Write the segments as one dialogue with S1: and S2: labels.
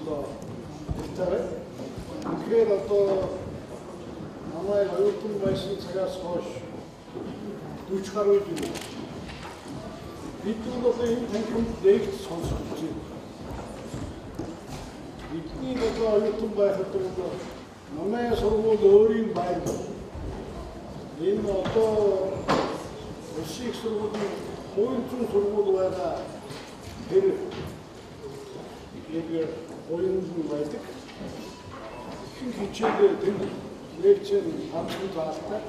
S1: одоо хэрэгтэй байна. Тэгэхээр одоо манай оюутан байсан цагаас хойш 40 гаруй жил бид бол энэ танхимд лекц сонсож байна. Бидний одоо оюутан байхад бол манай сургууль өөрийн байр. Энэ одоо улсын их сургуулийн хуулийн зүйн сургууль байгаа тэр яг хуулийн зүйн байдаг. Ихэнх хичээлээ тэр лекцийн ганцхан заалтай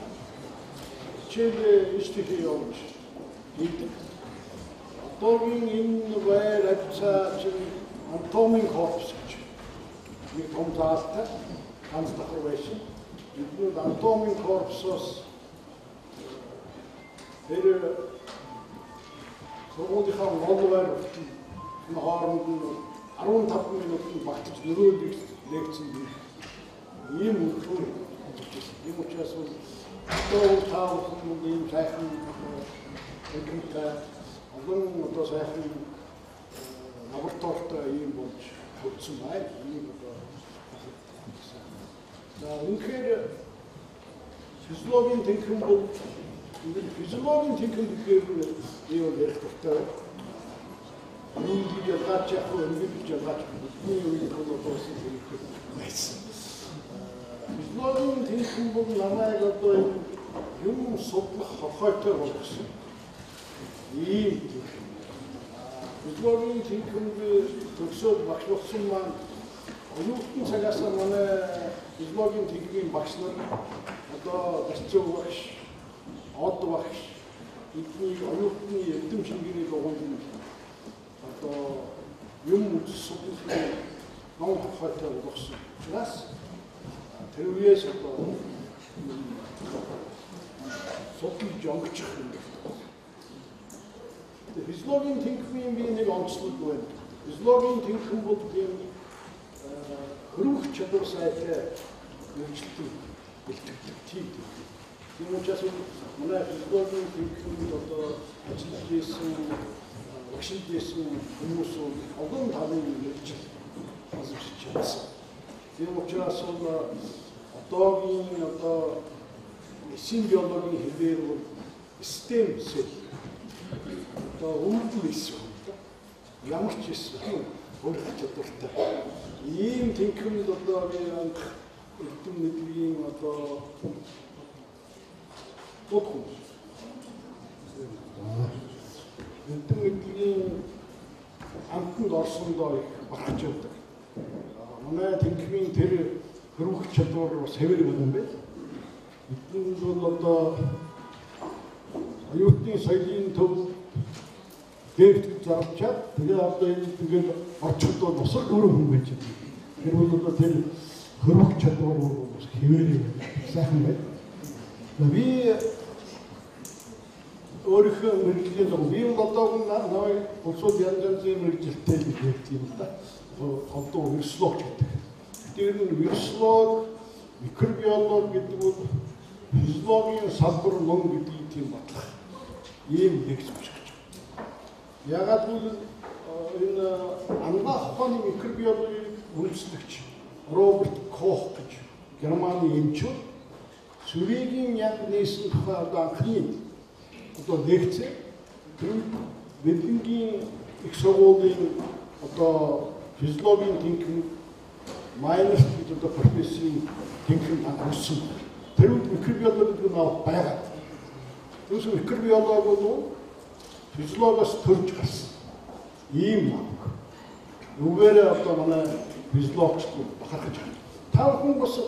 S1: хичээлээ иш тэхээ явуулж хийдэг. Одоогийн энэ байр хавцаа чинь анатомийн корпус гэж нэг том заалтай ганц давхар байсан. Бидний анатомийн корпусоос тэр сургуулийнхаа гол байр хүртэл энэ хооронд нь 15 минутанд багтаж нөгөө лекцэнд ирэх ийм үйлдвэр хийж байсан. Ийм учраас бол одоо та бүхэн ийм сайхан танхимтай олон одоо сайхан лабораторитой ийм болж хөгжсөн байна. Энийг одоо за үнэхээр физиологийн танхим бол физиологийн танхим гэхээр ийм бол ярих дуртай байна. Үүнийг ялгаач яг ингэж ялгаач бидний үед бол одоо бас хэрэгтэй байсан. Физиологийн танхим бол намайг одоо юм судлах хорхойтой болгосон ийм танхим. Физиологийн танхимд төгсөөд багш болсон маань оюутан цагаас манай физиологийн танхимын багш нар одоо Гарцуу багш, Од багш эдний оюутны эрдэм шингэний дугуйнд одоо юм үзэл судлахын ном хорхойтой болгосон учраас тэр үеэс одоо судлаж онгочих юм гэдэг. Физиологийн танхимын би нэг онцлог байна. Физиологийн танхим бол тийм хөрвөх чадвар сайтай мэргэжилтэн бэлтгэдэг тийм. Тийм учраас манай физиологийн танхимд одоо ажиллаж байсан, багшилж байсан хүмүүс олон талын мэргэжил эзэмшиж чадсан. Тийм учраас бол одоогийн одоо эсийн биологийн хэлээр бол stem cell одоо өвдөл эс юм да. Ямар ч эс хөрөх чадвартай. Ийм танхимд одоо би анх эрдэм мэдлэгийн одоо бодхон. Эрдэм мэдлэгийн амтанд орсондоо их бархаж явдаг. Манай танхимын тэр хөрвөх чадвар бас хэвээр юм байна. Эдгээр бол одоо оюутны соёлын төв дээрх зарлчаад тэгээ одоо энэ тэгээд орчод бол бусад өөр хүн байж байна. Тэр бол одоо тэр хөрвөх чадвар бол бас хэвээр юм сайхан байна. Би өөрийнхөө мэргэжлийн дагуу би бол одоо намайг улсууд янз янзын мэргэжилтэй гэж ярьдаг юм л да. Одоо вирусологч гэдэг. Тэр нь вирусолог, микробиолог гэдэг бол физиологийн салбар ном гэдгийг тийм батлах ийм лекц уншиж байна. Яагаад гэвэл энэ анагаах ухааны микробиологийг үндэслэгч Роберт Кох гэж Германы эмч сүрийн яг нээсэн тухай одоо анхны одоо лекц тэр Берлингийн их сургуулийн одоо физиологийн танхим Майнерт гэж одоо профессорын танхимд анх өссөн. Тэр үед микробиолог гэдэг нь байгаа. Түүнээс микробиолог бол физиологоос төрж гарсан ийм наук. Нүгээрээ одоо манай физиологч бахархаж байна. Та бүхэн бас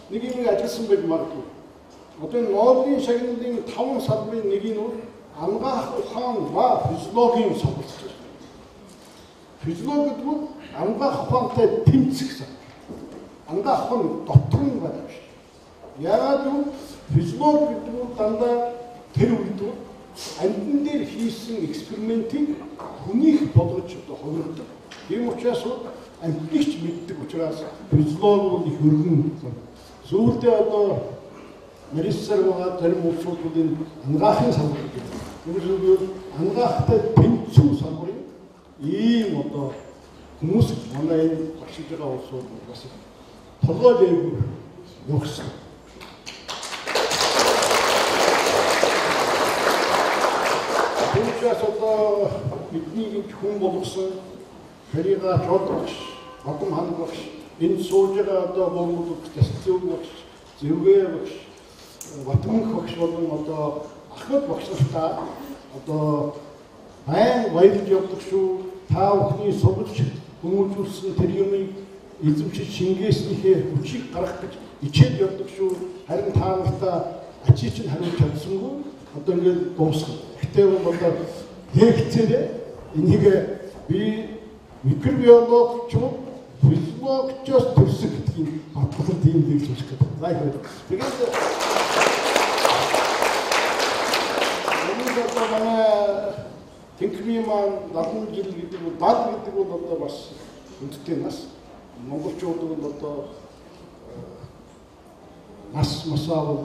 S1: нэг юм ажилласан байж магадгүй. Одоо энэ Нобелийн шагналын 5 салбарын нэг нь бол анагаах ухаан ба физиологийн салбар гэж байна. Физиологи гэдэг нь анагаах ухаантай тэмцэх салбар. Анагаах ухаан дотор нь байдаг биш. Яагаад гэвэл физиологи гэдэг нь дандаа тэр үед амьтан дээр хийсэн экспериментийг хүнийх болгож одоо хувиргадаг. Тийм учраас амьтныг ч мэддэг учраас физиологи бол их өргөн. Сүүлдээ одоо Нарисар байгаа зарим улсууд энэ анагаахын салбар гэдэг. Үүнээс анагаахтай тэнцүү салбарын ийм одоо хүмүүс манай энэ багшиж байгаа улсууд бас толгой дээгүүр явсан. Түүнээс одоо бидний гэж хүн болгосон Ферига Чод багш, Бадам хан багш, энэ сууж байгаа одоо бурмууд Тэсцүү багш, Зэвгэ багш, Батмөнх багш болон одоо Ахмад багш нартаа одоо байн баярлж явдаг шүү. Та бүхний сургаж хүмүүжүүлсэн тэр юмыг эзэмшиж шингээснийхээ хүчийг гаргах гэж ичээд явдаг шүү. Харин та нартаа ачийг чинь хариулж чадсангүй одоо ингээд дуусгах. Гэхдээ одоо лекцээрээ энийг би микробиологч физиологчоос төрсөн гэдгийг батлах тийм лекц унших гэдэг. За их баярлалаа. Тэгээд энэ одоо манай Тэнхмийн маань 70 жил гэдэг нь 70 гэдэг бол одоо бас хүндтэй нас. Монголчууд бол одоо нас масаа бол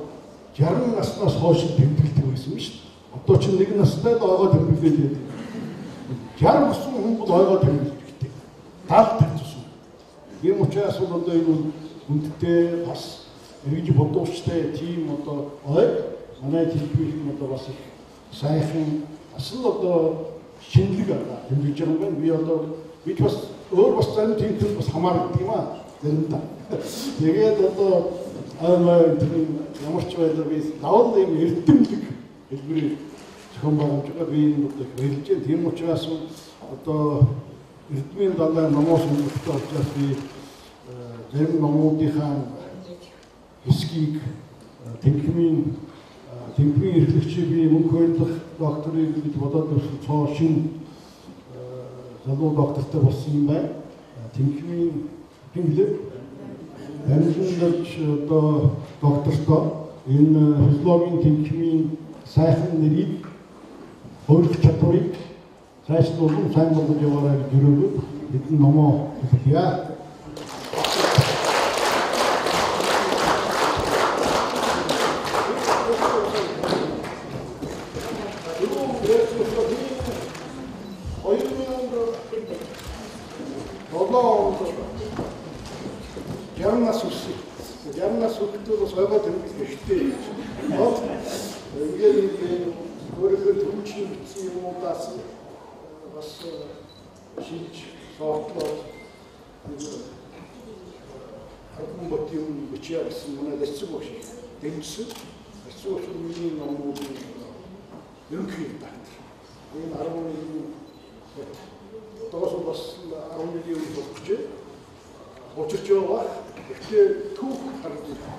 S1: 60 наснаас хойш тэмдэглэдэг байсан юм шүү дээ. Одоо чинь нэг настай л ойгоо тэмдэглээд байдаг. 60 өссөн хүн бол ойгоо тэмдэглэдэг. 70 тавьчихсан. Тийм учраас бол одоо энэ хүндтэй бас эргэж бодууштай тийм одоо ой манай тэнхмийн одоо бас их сайхан бас л одоо шинэлэг тэмдэглэж байгаа юм байна. Би одоо би ч бас өөр бас зарим тэмдэглэл бас хамаардаг юм аа заримдаа. Тэгээд одоо аймаа ямар ч байлаа би давал юм эрдэмлэг хэлбэрээр зохион байгуулж байгаа. Би энэ одоо их баярлж байна. Тийм учраас одоо Эрдмийн далай номоос өмнөхтэй учраас би зарим номуудынхаа хэсгийг Тэнхмийн эрхлэгчийг би мөнх хоёрлох докторыг гэж бодоод ирсэн цоо шин залуу доктортой болсон юм байна. Тэнхмийн хинлэг дамжуулж одоо доктортой энэ физиологийн тэнхмийн сайхан нэрийг хөрөх чадварыг цааш нь сайн болгож яваарай гэж өрөөгөөд бидний номоо хэлье. Шилж сортлоод арган ботын бичээ гэсэн манай дэцэг багш дэмжсэн. Дэцэг багш миний номуудын ерөнхий редактор. Энэ 11 бот. Одоос бас 11 үе болох гэж учирч байгаа. Гэхдээ түүх харагдаж байна.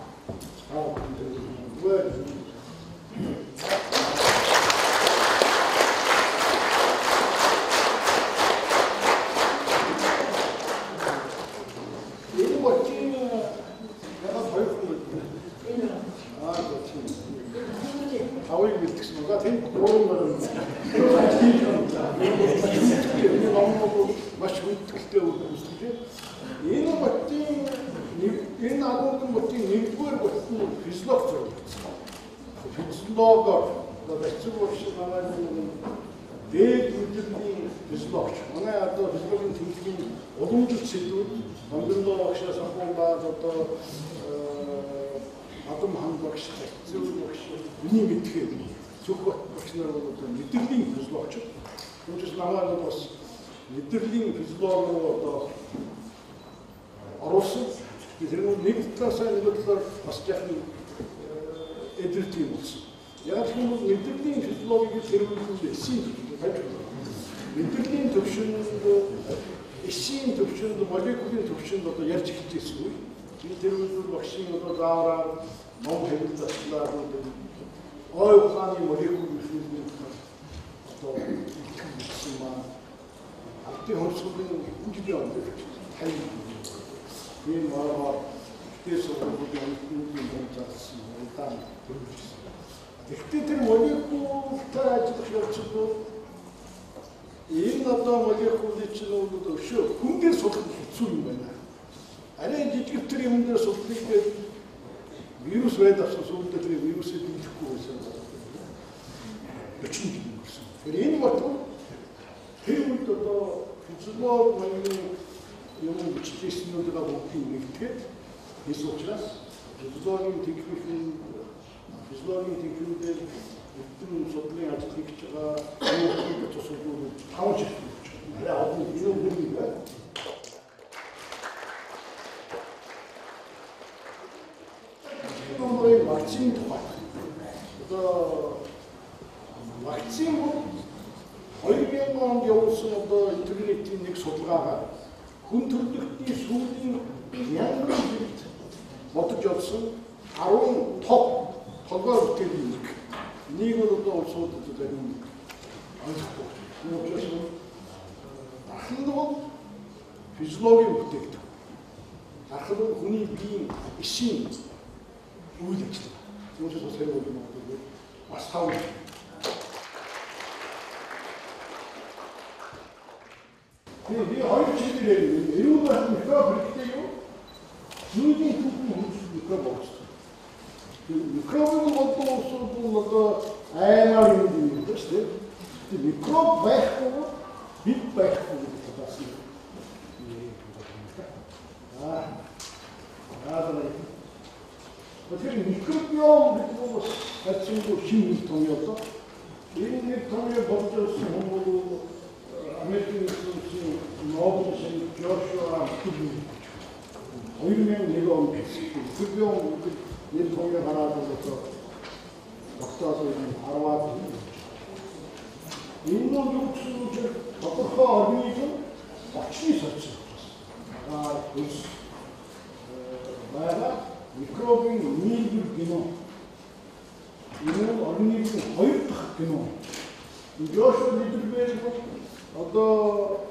S1: Миний мэдхээр Сүхбат багш нар бол одоо мэдрэлийн физиологч. Түүнээс намайг бас мэдрэлийн физиолог руу одоо оруулсан. Тэр нэг талаасаа нэг талаар бас жаахан эдэрт юм болсон. Яг л мэдрэлийн физиологийг тэр үед эсийн төвшөнд мэдрэлийн төвшөнд эсийн төвшөнд молекулын төвшөнд одоо ярьж эхэлж байсан үе. Би тэр үед багшийн одоо заавраар ном хэвлэл заслаа ой ухааны молекул механизмын талаар одоо илтгэл бичсэн маань алтын хөрсгөлийн хэдэн жилийн өмнө 50 тийм ороор ихтэй сургуулийн амьтнуудын ном зарласан удаан дөрвөлжсэн. Гэхдээ тэр молекултай ажиллах явцад энэ одоо молекулыг чинь бол өшөө хүн дээр судлах хэцүү юм байна. Арай жижиг тэр юм дээр судлах гээд вирус байдаг авсан сүүлдээ тэр вирусыг дийлэхгүй байсан. 40 жил өнгөрсөн. Тэгэхээр энэ ботгол тэр үед одоо физиолог маягийн юм бичлэгснүүдээ бүгдийг нэгтгээд хийсэн учраас физиологийн техникийн физиологийн техникүүдээр эрдэм судлалын ажил хийж байгаа хүүхдүүд тусалгүй 5 жил болж байна. Арай олон энэ үгүй байна. Энэ вакцины тухай. Одоо вакцин бол 2000 онд явуулсан одоо интернетийн нэг судалгаагаар хүн төрөлхтний сүүлийн мянган жилд бодож олсон 10 топ толгой бүтээлийн нэг. Энийг бол одоо улсууд одоо зарим нэг ойлгохгүй. Тийм учраас дархлан бол физиологийн бүтээгдэхүүн. Дархлан хүний биеийн эсийн үйл ажиллагаа. Тийм учраас бас хэрэг юм уу бас тав. Тэгээ би хоёр чиглэлээр ярина. Эрүүл байх микроб хэрэгтэй юу? Зүүнний түүхэн хөгжил микроб болчихсон. Тэгээ микробын болдсон улсууд бол одоо аймаар юм юм байна шүү дээ. Тэгээ микроб байхгүй бид байхгүй гэдэг талаас нь. Аа. Тэгэхээр микробиом гэдэг нь бас харьцангуй шинэ нэг томьёо доо. Энэ нэг томьёо болж ирсэн хүн бол Америкийн нэгдсэн улсын Нобел сан Жошуа Лидерберг 2001 онд микробиом гэдэг нэр томьёо гараад одоо тогтоолын 10-аад энэ нь юу гэсэн үг вэ? Тодорхой организм орчны сорьцсон учраас агаар хөлс байгаа микробын нийлбэр геном. Энэ нь организмын хоёр дахь геном. Жошуа Лидерберг одоо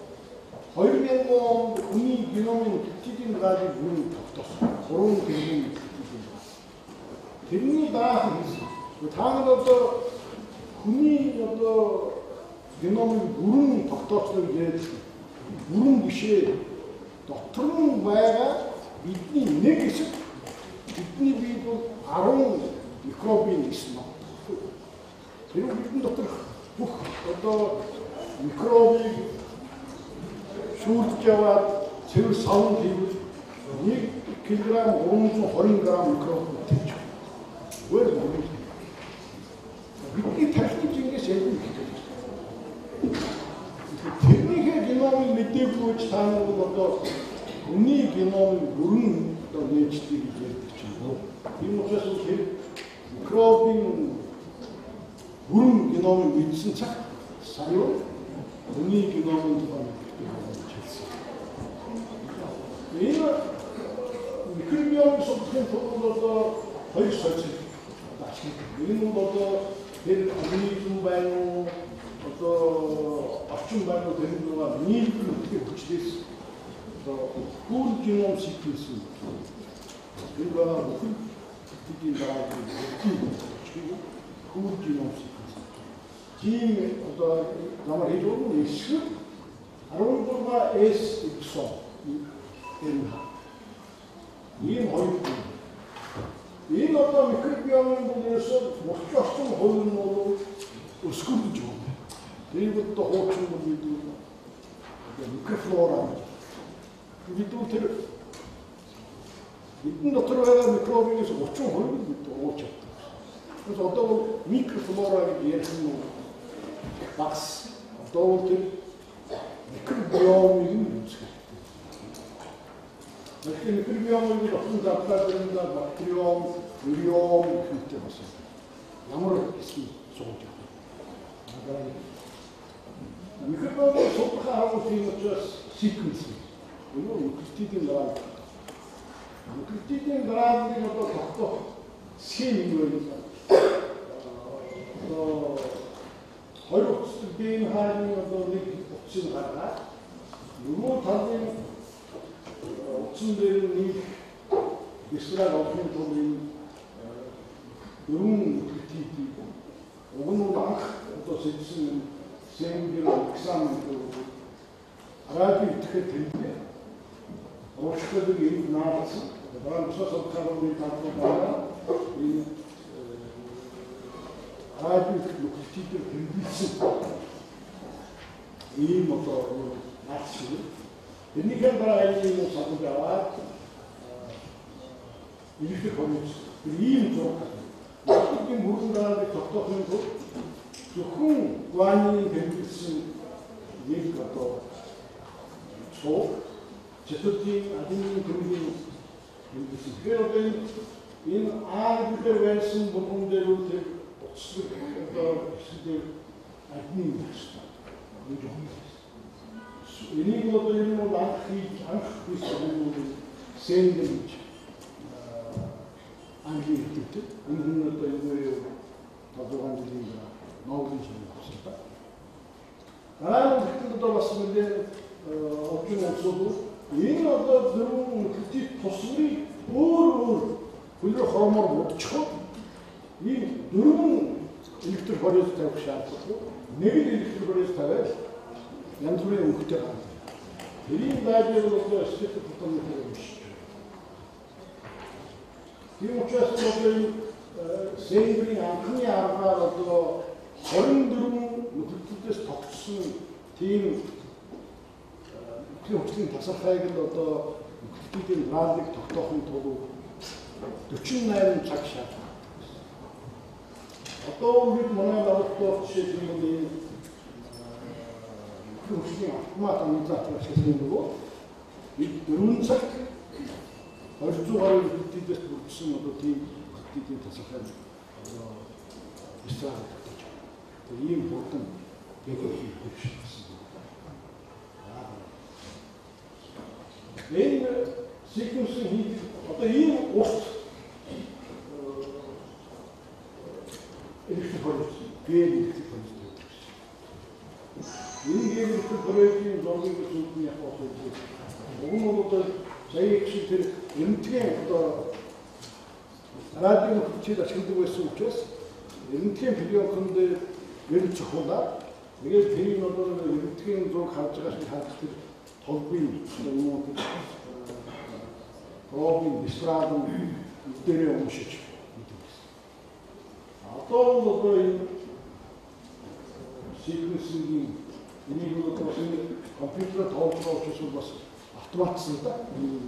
S1: 2000 онд хүний геномын пептидийн газрыг бүрэн тогтоосон. 3 тэрбум пептидийн газ. Тэрний дараах хийсэн. Та нар одоо хүний одоо геномыг бүрэн тогтооцсон гэж яриад байна. Бүрэн бишээ. Дотор нь байгаа бидний нэг хэсэг бидний биед бол 10 микробын эс ногдох. Тэр бидний доторх бүх одоо микробыг шүүрдэж яваад цэвэр савн хийвэл 1 кг 320 г микроб бүтээж байна. Өөр юм. Бидний тархины жингээс яг юм хэрэгтэй. Тэрнийхээ геномыг мэдээгүй ч та нар бол одоо хүний геномыг бүрэн одоо нээждэг гэж ярьдаг чинь. Тийм учраас тэр микробын бүрэн геномыг мэдсэн цаг сая хүний геномын тухай мэддэг хэлсэн. Энэ микробиом судлахын тулд одоо хоёр сорьцыг ашигладаг. Энэ нь одоо тэр организм байна уу, одоо орчин байна уу тэр нөгөө нийлбэр нутгийн хүчлээс одоо whole genome sequencing. Энэ байгаа бүхэн пептидийн дараа whole genome sequencing. Тийм одоо замаар хийж өгнө. Эсвэл 16 S exon энэ ийм хоёр. Энэ одоо микробиомын бол ерөөсөө 30 орчим хувь нь бол өсгөрдөж байна. Тэрийг одоо хуучин бол бид одоо микрофлора гэж. Бид бол тэр бидний дотор байгаа микробынээс 30% нь бид ууч чаддаг. Тэгээс одоо бол микрофлора гэж ярих нь багас. Одоо бол тэр микробиомыг нь үүсгэх хэрэгтэй. Тэгэхээр микробиомыг олон задлаа дэрнэ бактериом, вириом гэх мэт бас ямар хэсгийг суулж явах. Микробиомыг судлах арга тийм учраас sequencing. Энэ нуклеотидын дараа. Нуклеотидын дарааллыг одоо тогтоох схем юу вэ? Одоо хоёр утастай ДНХ-ны одоо нэг утсыг гаргаад нөгөө талын утсан дээр нэг бясраг олохын тулд энэ дөрвөн нуклеотидыг уг нь анх одоо сэдсэн Сенгер Оксан гэдэг радио итгэхэд тэрнээ ууршиглыг энд наалсан. Дараа нь бусад судлаачдын талбар энэ радио итгэх нуклеотидээр хэрэглэсэн. Ийм одоо наац шиг. Тэрнийхээ дараа энэ юм санаж аваад электрофорез тэр ийм зураг гарна. Нуклеотидын бүрэн дарааллыг тогтоохын тулд зөвхөн гуанины тэмдэглэсэн нэг одоо цуг цитозин, аденин тэмдгийн тэмдэглэсэн. Тэгэхээр одоо энэ А дээр байсан булган дээр үл тэр уцлаг одоо хэсэг дээр аденин байх ёстой. Энэ жоохон. Энийг одоо ер нь бол анх хийсэн хүмүүс Сендер гэж Англи хэлтэй. Энэ хүн одоо энэ 6 жилийн дараа Нобелийн шагнал авсан та. Дараа нь тэгтэл одоо бас нэлээд овжин улсууд энэ одоо дөрвөн нуклеотид тусмыг өөр өөр хлорхромоор будчиход ийм дөрвөн электрофорез тавих шаардлагагүй. Нэг л электрофорез тавиад янз бүрийн өнгөтэй гарна. Тэрийн байдлыг бол одоо спектрофотометр уншиж байна. Тийм учраас одоо энэ Сенбрийн анхны аргаар одоо 24 нуклеотидээс тогтсон тийм нуклеин хүчлийн тасархайг нь одоо нуклеотидын дарааллыг тогтоохын тулд 48 цаг шаардлагатай. Одоо бид манай лаборатори жишээ нь энэ нуклеин хүчлийн автомат анализатор ашигласан юм бол бид 4 цагт 200 гаруй нуклеотидээс бүрдсэн одоо тийм нуклеотидын тасархай одоо бисаар тогтоож байна. Тэр ийм хурдан технологи хөгжсөн. Энэ секвенсинг хийх одоо ийм урт электрофорез, гел электрофорез гэдэг. Энэ гел электрофорезийн зургийг үзвэл нь яг бол уг нь бол одоо сая их тэр рентген одоо радио хүчээр ашигладаг байсан учраас рентген пленконд гэрэл цохиулаад тэгээд тэрийг одоо рентген зураг харж байгаа шиг харж тэр толгойн юм уу тэр пробын дисфрагм дээрээ уншиж гэдэг байсан. Одоо бол одоо энэ секвенсингийн энийг бол бас энэ компьютерээр тоолж байгаа учраас бас автоматсан да.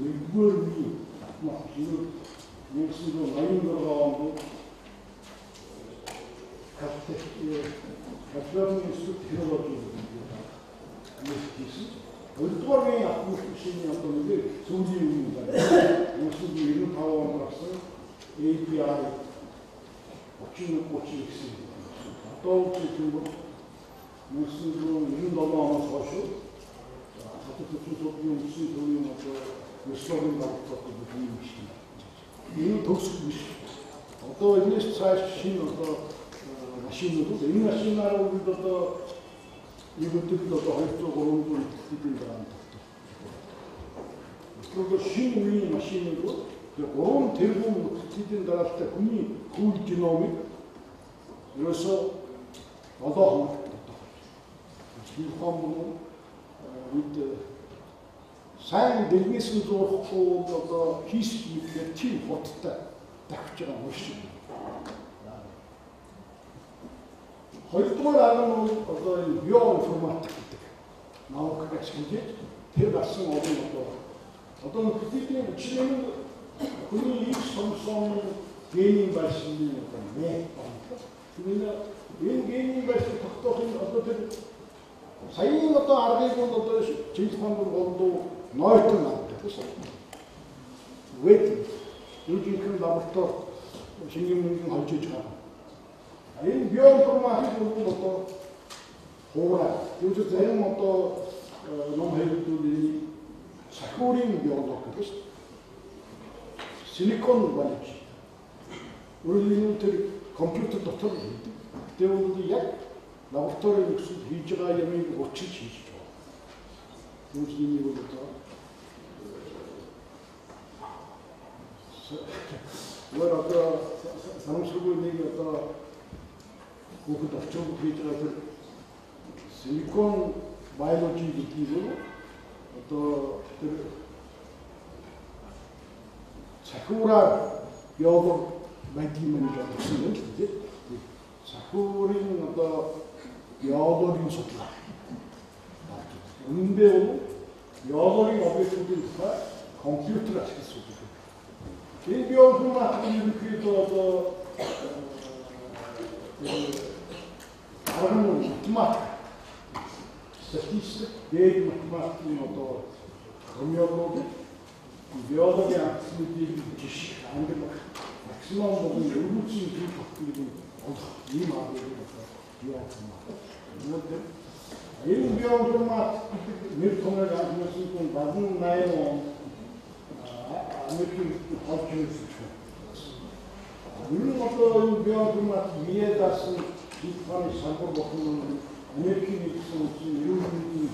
S1: Нэгдүгээр үеийн автомат. Энэ 1986 онд Калифорни институт технологи гэдэг хийсэн. Хоёрдугаар үеийн автомат машины одоо нэг сүүлийн үеийн байна. 1995 онд гарсан API 3130 гэсэн. Одоо үгүй бол 1997 оноос хойш хатад төсвийн судлалын үндсэн төвийн одоо ёслолын лабораторид бүх юм шиг. Энэ төгсгөл биш. Одоо энэс цааш шинэ одоо машинууд энэ машинаар бид одоо нэг өдөрт одоо 200 300 нуклеотидын дараа тогтох. Тэгэхээр шинэ үеийн машинууд 3 тэрбум нуклеотидын дараалалтай хүний хүүл геномыг ерөөсөө 7 хоногт тогтоох. Тэр хон бид сайн дэлгээс зурхгүй одоо хийс мэдлэр тийм хурдтай давхиж байгаа юм шиг. Хоёрдугаар арга нь бол одоо энэ биоинформатик гэдэг наукыг ашиглаж тэр гарсан олон одоо нуклеотидын учрыг нь хүний X хромосомын генийн байршилын одоо мэп байна. Тэр энэ генийн байршил тогтоохын одоо тэр саяын одоо аргыг бол одоо Чингис хаан голдуу нойтон арга гэсэн. Вэт юужинхэн лабораторид шингэн мөнгөн холж иж байгаа. Энэ биоинформатик бол одоо хуурай. Юуч зарим одоо ном хэрэглүүд энийг сахиурын биологи гэдэг шүү дээ. Силикон болж. Өөрөлдөн тэр компьютер дотор хийдэг. Тэгээд бол яг лабораторийн нөхцөлд хийж байгаа юмыг учирч хийж байгаа. Түүнээс энийг бол одоо өөр одоо санамсаргүй нэг одоо хүүхэд орчуулга хийж байгаа тэр силикон биологи гэдгийг бол одоо тэр сахиураар биолог байдаг юм гэж бодсон юм л дээ. Сахиурын одоо биологийн судалгаа. Үнэндээ бол Биологийн объектуудын тухай компьютер ашиглаж судалдаг. Энэ биоинформатик ерөнхийдөө одоо арга нь математик, статистик, дээд математикийн одоо хромиологи, биологийн акцентыг жишг, ангилах, максимум болон эволюцийн үйл тогтныг олох ийм аргыг одоо биоинформатик. Өнөөдөр энэ биоинформатик гэдэг нэр томьёог анх нь 78 он Америкийн олж ирсэн юм. Ер нь одоо энэ биоинформатик бие даасан шинжлэх салбар болон Америкийн нэгдсэн улсын эрүүл мэндийн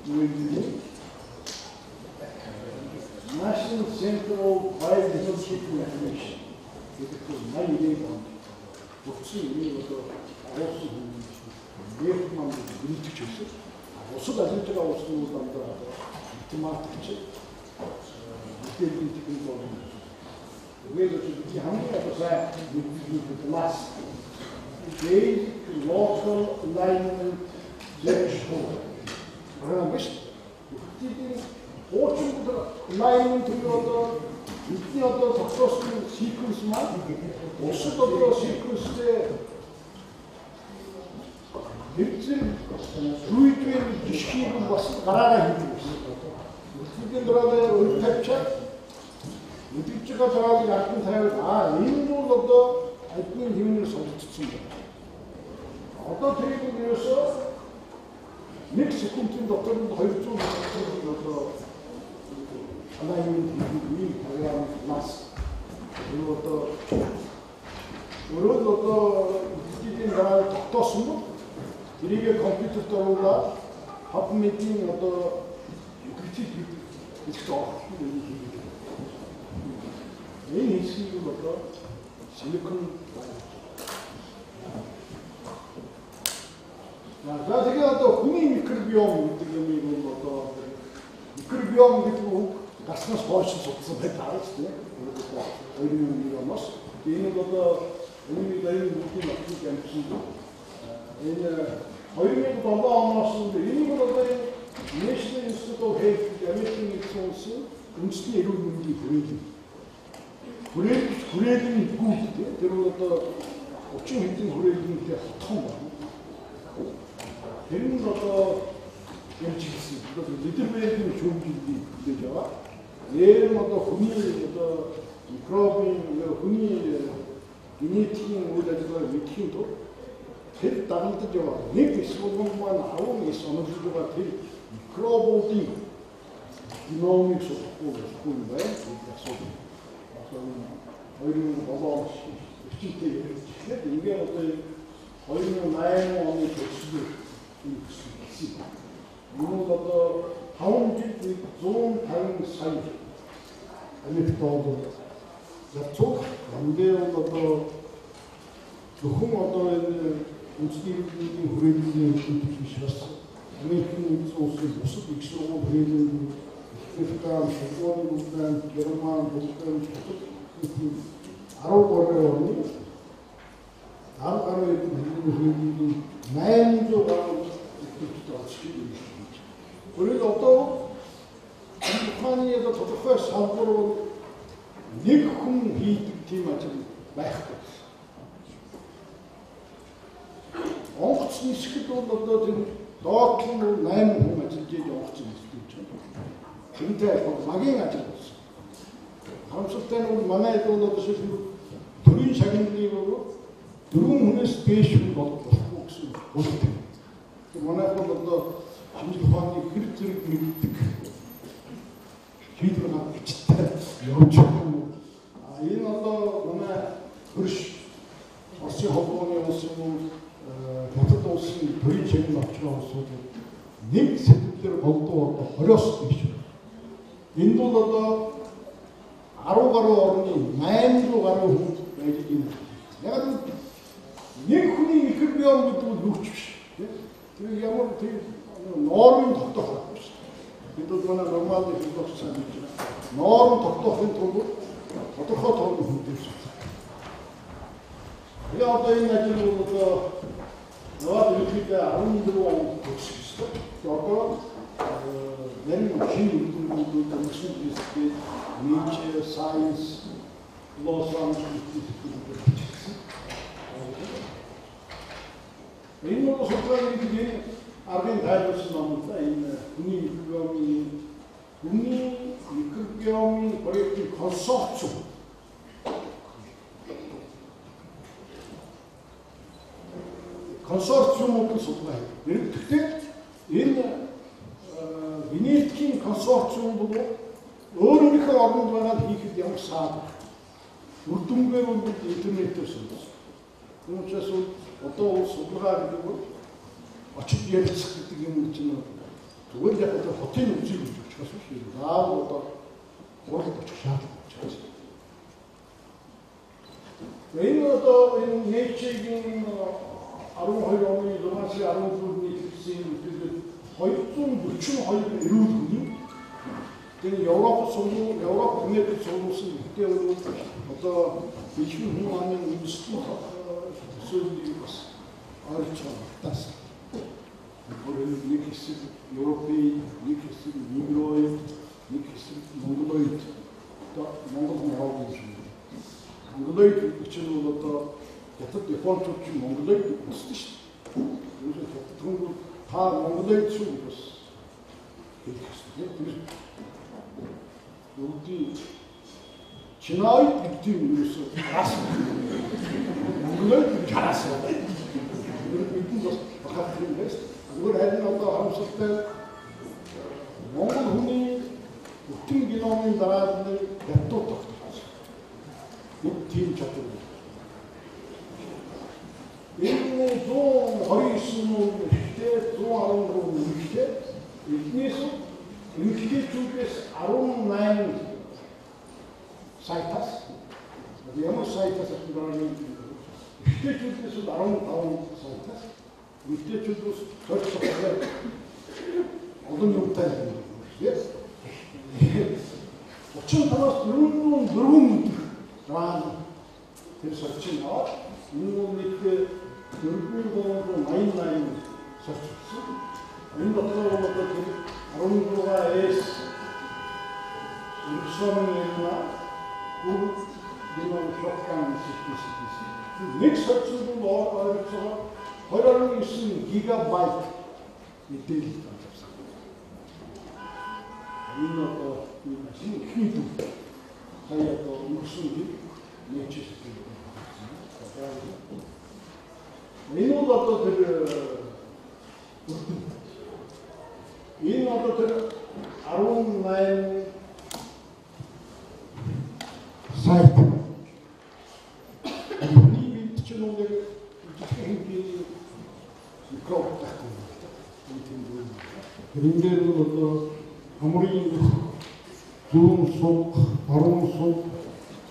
S1: үеийн National Center of Biodiversity Information гэдэг 89 онд бүтсэн энийг одоо агуулсан хүмүүс нэр маань гэрэлтэж байсан. Бусад ажиллаж байгаа улсууд дандаа одоо математикч, мэдээллийн технологи. Тэгээд бидний хамгийн одоо сайн мэддэг класс Basic Local Alignment Threshold. Аа биш. Бидний хуучин alignment гэдэг одоо бидний одоо тогтоосон sequence маань бусад одоо sequence-тэй тэр зэрэг рүйдвэр жишгийг бас гараараа хийдэг байсан. Бидний дураараа өр тавьчаад мэдэж байгаа дараалыг ардан тавиад аа энэ бол одоо админ хэмнээр судалдсан байна. Одоо тэрийг ерөөсөө 1 секундын дотор нь 200 одоо alignment хийх ийм програм класс. Энэ одоо өөрөө л одоо бидний дараа тогтоосон бол тэрийг компьютерт оруулаад PubMed-ийн одоо критик хийх орох юм хийдэг. Энэ хэсгийг нь одоо Silicon Valley. За тэгээ одоо хүний микробиом гэдэг юмыг нь одоо микробиом гэдэг үг гарснаас хойш судалсан байдаг шүү дээ. 2001 оноос. Энэ нь одоо энэ баян бүгдийн нотыг амжсан. Энэ 2007 оноос энийг бол одоо National Institute of Health Америкийн нэгдсэн улсын үндэсний эрүүл мэндийн хүрээлэн. Хүрээлэн хүрээлэн гүйт тийм тэр бол одоо 30 хэдэн хүрээлэнтэй хотхон байна. Тэр нь одоо ямжигсэн. Одоо лидербергийн шүүмжлэлийг хүлээж аваад дээр нь одоо хүний одоо микробын хүний генетикийн үйл ажиллагааг мэдэхийн тулд тэр дагалдаж яваа нэг эсвэлгэн маань 19 оноглож байгаа тэр микробуудын геномыг судлахгүй болохгүй юм байна гэдэг асуудал. Одоо 2007 он эрчимтэй ярьж эхлээд ингээд одоо 2008 оны төгсгөл энэ төсөл гэсэн. Энэ бол одоо 5 жилд 150 сая Америк доллар зарцуулах. Эндээ бол одоо зөвхөн одоо энэ үндэсний эрүүл мэндийн хүрээлэлийн эрдэмтдүүд биш бас Америкийн нэгдсэн улсын бусад их сургууль хүрээлэнгүүд, Британи, Шотланд, Голланд, Герман, Булган, Хятад нийтийн 13 орны 10 гаруй эрдэмтдийн хүрээлэнгүүдийн 800 гаруй эрдэмтэд оролцож байна. Өөрөөр одоо ухааны одоо тодорхой салбар бол нэг хүн хийдэг тийм ажил байхгүй. Онгоц нисэхэд бол одоо тэр доотлон нь 8 хүн ажиллаж байж онгоц нисдэг гэж байна. Тэрнтэй адилхан магийн ажил болсон. Харамсалтай нь бол манай хэд бол одоо жишээлбэл төрийн шагналыг өгөө 4 хүнээс дээш хүн болохгүй гэсэн болдог. Тэр манайх бол одоо шинжлэх ухааны хэрэг зэрэг мэддэг шийдвэр гаргагчтай явж байгаа. А энэ одоо манай хөрш Оросын холбооны улс юм уу Хятад улсын төрийн шагнал авч байгаа улсууд нэг сэдвээр голдуу одоо 20-оос дээш байна. Энд бол одоо 10 гаруй орны 800 гаруй хүн байж байна. Яг нэг хүний микробиом гэдэг нь юу ч биш. Тэр ямар тэр нормын тогтоох байхгүй шүү. Бид бол манай нормал философи сайн гэж байна. Норм тогтоохын тулд тодорхой тооны хүнтэй шүү. Тэгээ одоо энэ ажил бол одоо яваад ерөнхийдөө 14 он төгсөх ёстой. Тэгээ одоо Нарийн шинэ үндсүүд өнгөрсөн жилдээ Nature, Science, Law Science гэдэг бичигдсэн. Энэ бол судалгааны гэдэг аргын тайлбарсан ном л да. Энэ хүний микробиомын проектын консорциум. Консорциумууд судалгаа хийдэг. Тэгэхдээ энэ генетикийн консорциум бол өөр өөрийнхөө оронд байгаад хийхэд ямар саад үр дүнгээр бол интернетээр судалсан. Тийм учраас одоо судалгаа гэдэг нь очиж ярилцах гэдэг юм чинь зүгээр л яг одоо хотын үзийг гэж очихоос биш. Заавал одоо хуралд очих шаардлага учраас. Энэ одоо энэ Nature-ийн 12 оны 6 сарын 14-ний хэлсэн мэдээлэл 242 эрүүл хүний тэгээ Европ сургууль, Европ Америкт сургуулсан гэхдээ бол одоо дэлхийн хүн амын үндэслэл төсөөллийг бас ойролцоогоо багтаасан. Нэг хэсэг Европын, нэг хэсэг Негроид, нэг хэсэг Монголоид, одоо Монгол Монголын юм. Монголоид гэдэг чинь бол одоо хятад Япончууд чинь монголоид үздэг шүү дээ. Ерөөсөө хятад хүн бол та монголоид шүү гэж бас хэлэх ёстой. Тэр бүгдийн Чиноид гэдэг юм ерөөсөө хараас монголоид гэж хараас байна. Бид бас бахарх юм байна. Зүгээр харин одоо харамсалтай Монгол хүний бүтэн геномын дараа нэг хятад тогтсон. Бид тийм чадвар. Энэ 129 эрэгтэй, 113 эмэгтэй. Эднээс эмэгтэйчүүдээс 18 сайтаас ямар сайтаас авсан эрэгтэйчүүдээс 15 сайтаас эмэгтэйчүүдээс 26 олон юмтай юм. 35-аас 404 өдөр дараа тэр сорчин аваад энэ бол нийтдээ 4388 сорч өгсөн. Энэ дотор бол одоо тэр 16S рибосомын бүх геном shotgun sequence. Нэг сорчинд бол ойролцоогоор 2.9 гигабайт мэдээлэл авсан. Энэ одоо энэ ихний дүн. Сая одоо өнгөрсөн жил Nature сэтгэл. Энэ бол одоо тэр энэ одоо тэр 18 сайт. Миний бид чинь нэг жижигхэн хэмжээний микроб байхгүй юм байна. Энэ тийм зүйл.
S2: Энэ дээр бол одоо хамрын зүүн суг, баруун суг,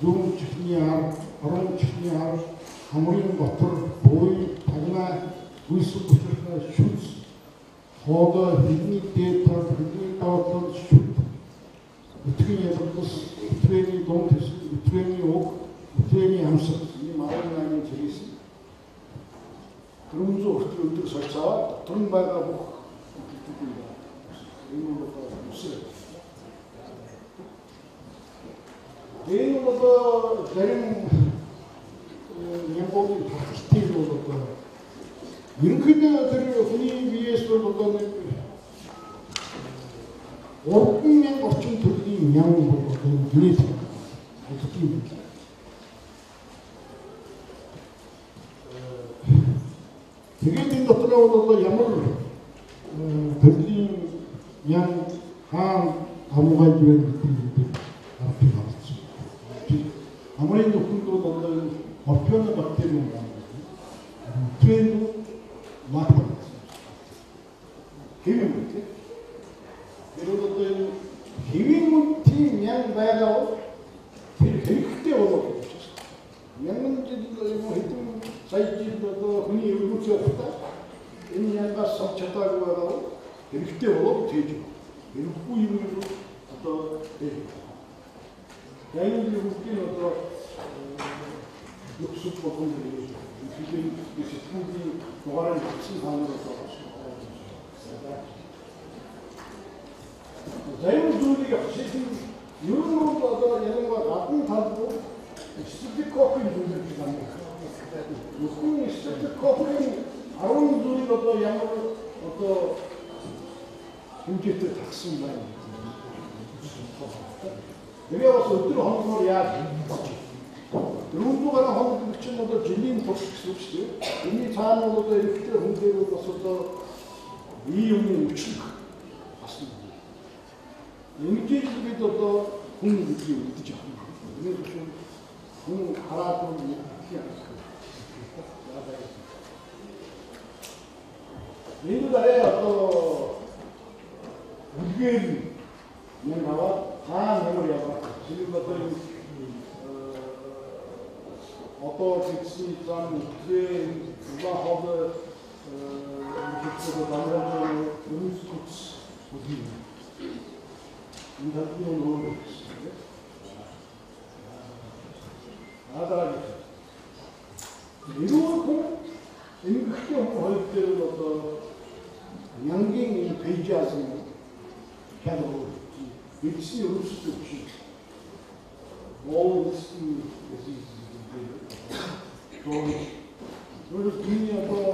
S2: зүүн чихний ар, баруун чихний ар, хамрын дотор, буй, тагнаа, гүйсэн бутархай, шүц, хоолой, хилний дээд тал, хилний доод тал, шүд, өтгөн ялгас, өтрээний дунд хэсэг, өтрээний уг, өтрээний амсаг,
S1: ийм 18 зэрэгс 400 хүртэл өдөр сольц аваад дотор нь байгаа бүх гэдгийг энэ бол одоо үсэр.
S2: Энэ бол одоо зарим Монголын таталтыг бол одоо ерөнхийдөө тэр хүний биеэс бол одоо нэг 3000 орчим төрлийн мян бол одоо генетик боддог юм байна. Тэгээд энэ дотор бол одоо ямар төрлийн мян хаан хамгаалж байна гэдгийг бид аргыг авсан. Хамрын нүхэнд бол одоо морфионы бактери юм байна. Үтрэн лактик.
S1: Хэвийн үт. Тэр бол одоо энэ хэвийн үтийн мян байгаа бол тэр хэрэгтэй болоо гэж байна. Мянган жил юм уу хэдэн сая жил одоо хүний эволюц явахдаа энэ мянгаас савж чадаагүй байгаа бол хэрэгтэй болоо хийж байна. Хэрэггүй юм одоо тэр. Яг энэ бүгдийг одоо нөхцөл болгон хэдийн сэтгүүлийн дугаарыг бичсэн таанаар одоо. Зарим зүйлийг жишээ нь ер нь бол одоо ялангуяа гадна талд стрептококкийн зүйлийг байна. Зөвхөн стрептококкийн 10 зүйл одоо ямар одоо хэмжээтэй тагсан байна гэдэг. Тэгээ бас өдөр хоногоор яаж болж байна. 400 гаруй хоног гэдэг чинь одоо жилийн турш гэсэн үг шүү дээ. Энэний цаана бол одоо эрэгтэй хүн дээр бол бас одоо бие юмны өчлөх бас нэг. Ингэж л бид одоо хүн гэдгийг мэдэж авах юм. Энэс биш хүн хараад бол мэдэх юм. Энэ арай одоо үлгээр юм аваад хаана ямар явах. Жишээлбэл одоо энэ одоо бидсний зам үтрээ улаан хол хэвчээ дамраа өрөөс күц бүлэг. Энэ талын өөр гэсэн. Аа эрүүл хүн эмгэгтэй хүн хоёр дээр нь одоо нянгийн энэ пэйжаз нь хялбар бидсний өрөөс күц Волсны гэдэг тэр одоо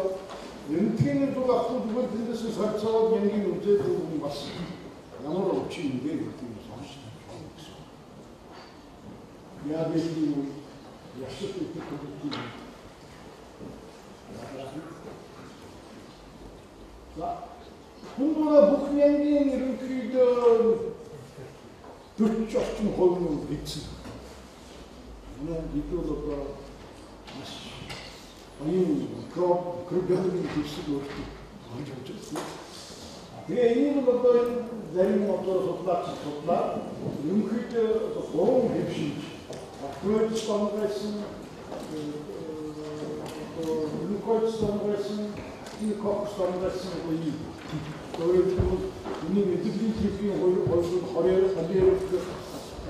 S1: рентгений зураг авах зүгээр тэндээс сарцаад нянгийн үзээд хүн бас ямар өвчин юм бэ гэдгийг сонсч байна гэсэн. Диабетийн үе, яшид идэх төрлийн үе. За хүн бүх нянгийн ерөнхийдөө 40 орчим хувь нь хийсэн. Манай бид бол одоо маш оюун микробиологийн дэвсэг өөртөө олж авч байсан. Тэгээ энийг бол одоо энэ зарим одоо судлаач судлаад ерөнхийдөө одоо гурван хэв шинж бактериоид онгойсон, одоо лейкоид онгойсон, стафилококк онгойсон үе. Өөрөөр хэлбэл миний мэдрэлийн типийн хоёр 20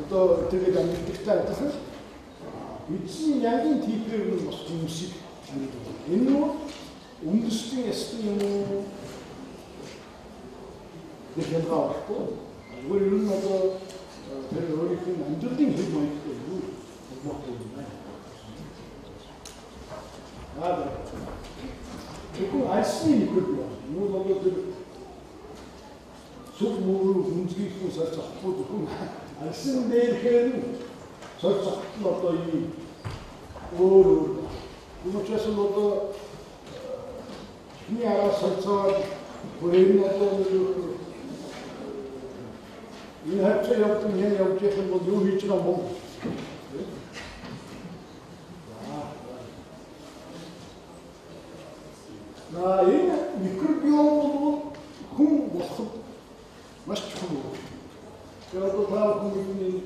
S1: одоо тэгээд амьдлагтай адилхан эцсийн янгийн типээр нь бас хүмүүсийг амьддаг. Энэ нь үндэстэн ястан юм уу гэх ялгаа болохгүй. Зүгээр ер нь одоо тэр өөрийнх нь амьдралын хэв маягтай юу холбоотой юм байна. Аа зөвхөн альсны микробиом. Юу бол тэр сүх мөрөөр хүнзгийхэн сорж авахгүй зөвхөн альсан дээрхээр нь сорж авах нь одоо ийм өөр өөр. Энэ учраас нь одоо эхний араа сорцоод бүр энэ одоо энэ хавцаа явдаг юм явж явах юм бол юу хийж байгаа юм бэ? За энэ микробиом бол хүн болоход маш чухал үг. Тэр одоо та бүхэн бидний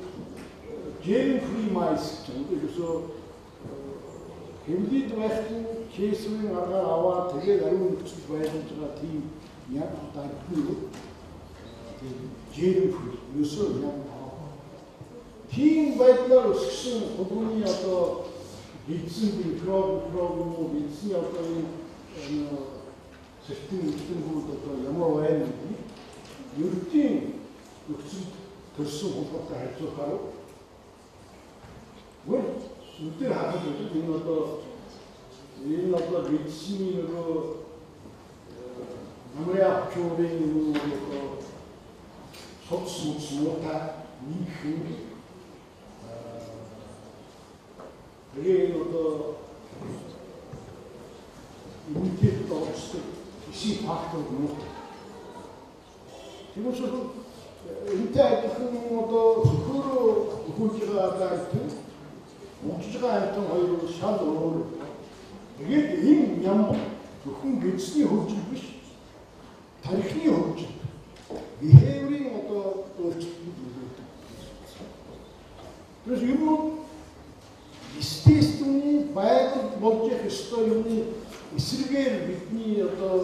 S1: germ free mice гэж байна. Ерөөсөө хэмлээд байхдаа кейсвийн аргаар аваад тэгээд ариун нөхцөл байлгаж байгаа тийм яг одоо арганы үг. Тийм germ free ерөөсөө яг тийм байдлаар өсгсөн хөлбөмбөгийн одоо эзэн микроб юм уу эзэн одоо энэ сэртэн эзэнгүүд одоо ямар байна гэдгийг ердийн нөхцөлд төрсөн хөлбөмбөгтэй харьцуулахаар үгүй сүлдээр харах үед энэ одоо эзний нөгөө намрын авчуурын нөгөө цоц муц муутай нэг юм тэгээ энэ одоо иммунитет оролцдог эсийн фактор муутай. Тийм учраас энэтэй адилхан одоо сөхөөрөө өхүүлж байгаа амьтан унжиж байгаа амьтан хоёр шал өөр. Тэгээд энэ ням зөвхөн гэдэсний хөгжил биш, тархины хөгжил, behavior-ийн одоо өөрчлөлтөнд нөлөөлдөг. Тэрс ер нь естественний байгальд болж явах ёстой юмны эсрэгээр бидний одоо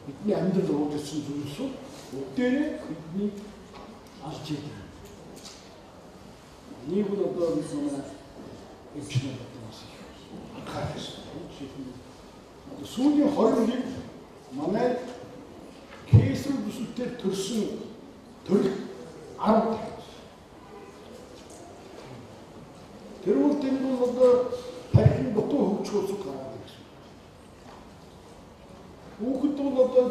S1: бидний амьдрал уулзсан зүйлс бүгдээрээ бидний алж идэг. Нэг нь одоо бид манай эмчнэр одоо бас их анхаарах ёстой. Жишээлбэл одоо сүүлийн 20 жил манай кейсэр бүсэлтээр төрсөн Төрөл 10 дахин. Тэрүүл тэнд бол одоо тархин дутуу хөгжих усуг гараад ирсэн. Хүүхэд бол одоо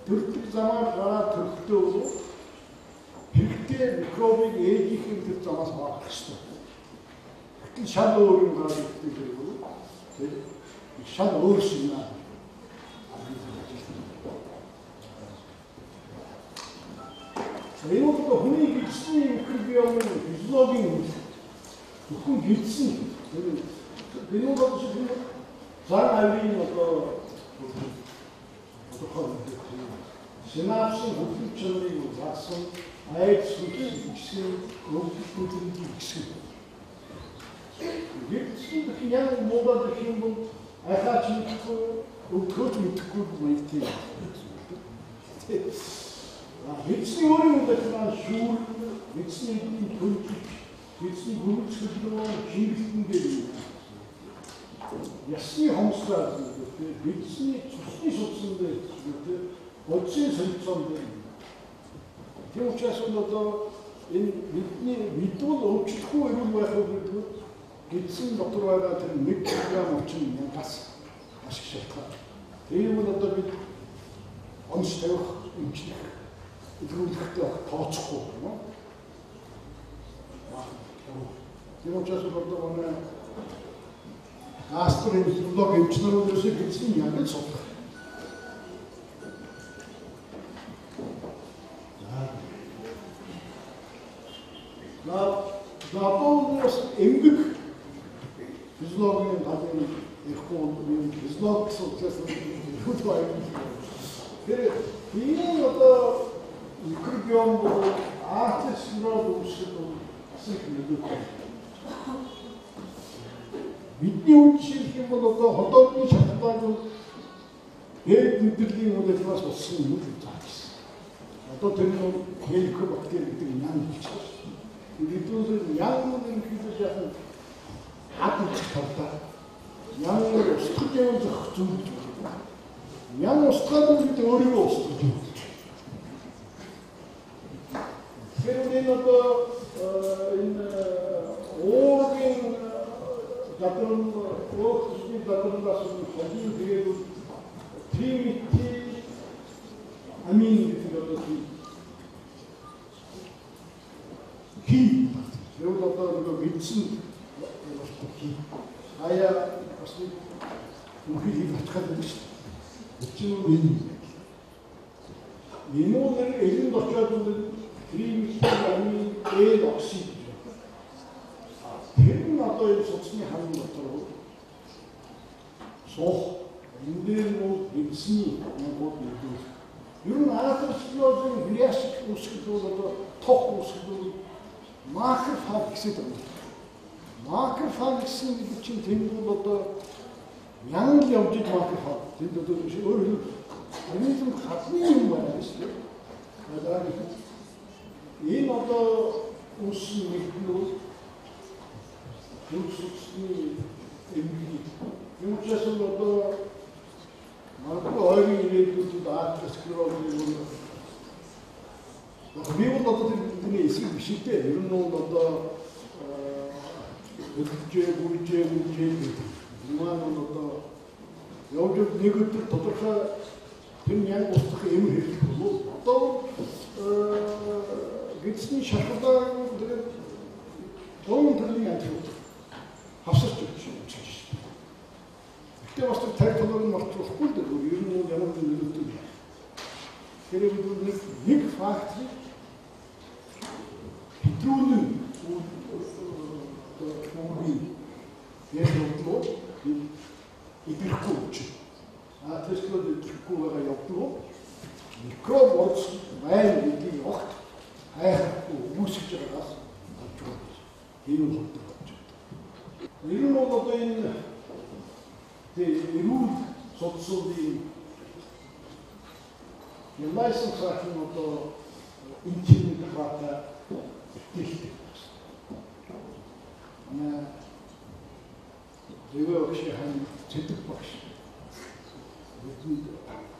S1: төрөлтөг замаар гараад төрөлтөө бол хэрэгтэй микробыг ээжийнхэн тэр замаас авах ёстой. Гэтэл шал өөр юм гараад ирдэг хэрэг бол тэр шал өөр сигнал. Энэ бол хүний гидсний микробиомын физиологийн үйл. Зөвхөн гидсэн. Энэ бол зан авирын одоо тодорхой синапсын хөдлөх чанарыг заасан айдас гисгэн өвдөлтүүдийн гисгэн. Гидсэн гэх яг муудаад гэх юм бол айхаач мэдэхгүй, өвдөхөөч мэдэхгүй маягтай. Гидсний өөрийн үйл ажиллагаа шүүр, гидсний эдийн төлөвлөлт, гидсний гүрэмч хөдөлгөөн, шингэлтэн дээр юм. Ясны хомсрал гэдэг, гидсний цусны судсан дээр гэдэг, бодисын солилцоон дээр. Тийм учраас бол одоо энэ бидний мэдвэл өвчлөхгүй эрүүл байх уу гэдэг нь гидсэн дотор байгаа тэр 1 кг орчим мянгаас маш их шалтгаан. Тийм бол одоо бид онц тавих, эмчлэх, илрүүлэхдээ тооцохгүй юм уу? Тийм учраас бол одоо манай гастроэнтеролог эмч нар ерөөсөө гидсний яг л судлах. Одоо бас эмгэг физиологийн талын ярихгүй юм физиолог судлаас юу байна. Тэр биеийн одоо микробиом бол атеросклероз үүсгэх бол бас их нөлөөтэй. Бидний үн жишээлх юм бол одоо ходоодны шалтгаан бол дээд мэдрэлийн үйл ажиллагаас болсон юм л заасан. Одоо тэр нь хеликобактер гэдэг нян гэж байна. Бидүүл нян нь ерөнхийдөө яхан хад үзэх тавтай. Нян нь устгах юм зөх зүйл гэж байна. Нян устгаад бид өөрийгөө устгах юм. Тэгэхээр энэ одоо энэ уургийн задрал өөх төсний задралаас холын тэгээд триметил амин гэдэг одоо тийм хий. Тэр бол одоо нөгөө гидсэн болтой хий. Аяа бас нэг мөхийг хийж очих гэдэг шүү дээ. Чинь энэ. Энэ нь элэнд очиод триметил амин L оксид гэж байна. Тэр нь одоо энэ судасны ханан дотор суух энэ дээр нь гидсний мянгууд нөлөөлөх. Ер нь атеросклерозын хряск үүсгэх бол одоо тох үүсгэх бол макрофаг гэсэн юм. Макрофаг гэсэн гэдэг чинь тэнд бол одоо мянган л явж ид макрофаг. Тэнд одоо өөр организм хадны юм байна шүү дээ. Энэ одоо үүссэн нэгдэл бол төвч судасны эмгэгийг. Тийм учраас л одоо магадгүй ойрын ирээдүйд атеросклерозын юм би бол одоо тэр бидний эсрэг биш л дээ. Ер нь бол одоо хөдөлжээ, гүйжээ, гүйжээ гэдэг. Энэ маань бол одоо явж нэг өдөр тодорхой тэр яг устгах юм хэрэглэх болов. Одоо гидсний шархлаа тэгээд 100 төрлийн антибиотик хавсарч өгч юм шиг. Гэхдээ бас тэр тарих толгойг нь мартахгүй л дээ. Ер нь бол ямар нэгэн нөлөөтэй юм. Тэр бид нэг факторыг хэтрүүлэн үүргийг яг явдлуу идэрэхгүй үуч. Атеросклероз идэрэхгүй байгаа явдлуу микроб орц байна гэдгийг огт хайхгүй үүсгэж байгаагаас олж байгаа. Энэ нь холбоотой болж байна. Ер нь бол одоо энэ эрүүл судалсуудын Ямайсан цаахан одоо интернет хаваатай бүтээлтэй байна. Манай Зэвэ багшийн хан Цэдэг багш бидэнд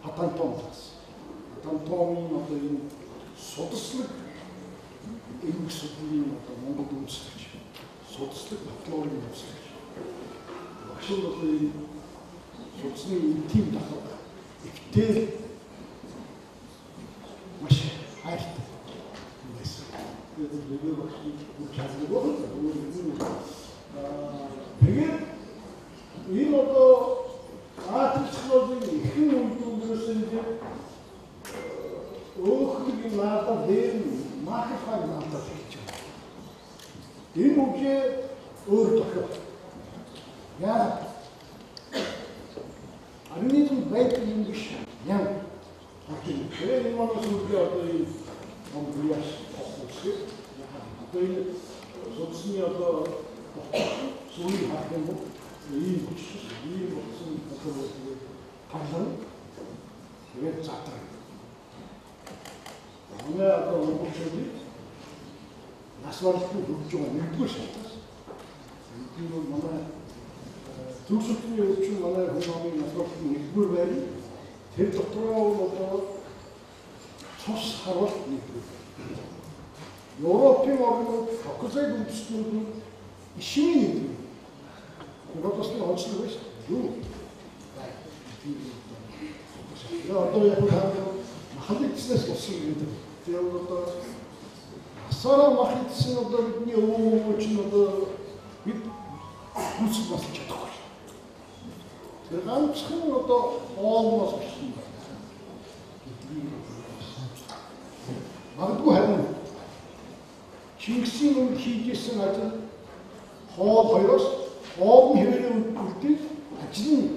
S1: Атантом бас. Атантомын одоо энэ судалслаг гэдгийг одоо Монгол үндэслэгч, судалслаг патологийн үндэслэгч. Багш нь одоо энэ судасны интим давхарга ихтэй маш хайртай байсан. Тэгээд би багшийг бүр чаддаг байна. Тэгээд энэ одоо атеросклерозын ихэнх үед ерөөсөө ингээд өөхний наадаа дээр нь макрофаг наадаа гэж байна. Энэ үгээ өөр тохиол. Яагаад? Организм байдаг юм биш. Яа. Тэгээд энэ манай сүлдээ одоо энэ амбриаш тохиолдсон. Одоо энэ судасны одоо сүүлийн харах юм бол ийм хүчтэй, ийм болсон одоо тавлан тэгээд задраг. Манай одоо монголчуудыг нас баралтанд хүрж байгаа нэгдүгээр шалтгаан. Энэ бол манай төгсөлтний өвчин манай хүн амын нас баралтын нэгдүгээр байр. Тэр дотроо бол одоо цус харуулт нэгдүгээр. Европын орнууд фокусыг үндэстнүүд нь ишийн нэгдүгээр. Европоос нь онцлог биш. Юу? Тэгээ одоо яг махал идснээс болсон гэдэг. Тэгээ одоо асаараа мах идсэн одоо бидний өвөө чинь одоо бид гүйцэл бас чадахгүй. Тэр ганцхан одоо хоолноос болсон байна. Магадгүй харин Чингисийн үед хийжсэн ажил хоол хоёроос хоол нь хэвээрээ үлдээд ажил нь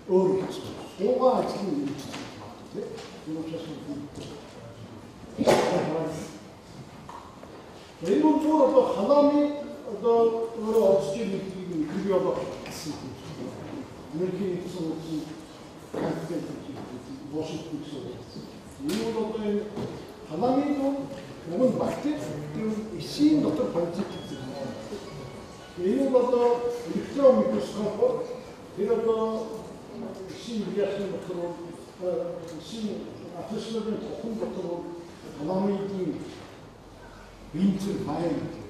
S1: өөр болсон. Суугаа ажил нь үйлдсэн магадгүй тийм. Энэ учраас энэ бол зүгээр одоо халамын одоо өөрөө оксижен нэгдгийг микробиолог гэсэн юм. Америкийн нэгдсэн улсын Кампбелл Вашингтон гэсэн. Энэ бол одоо энэ халамын уг нь бактери тэр эсийн дотор паразит гэдэг. Энэ бол одоо электрон микроскопоор тэр одоо эсийн реакцийн дотор эсийн атмосферын тохон дотор халамын бензин файл гэдэг.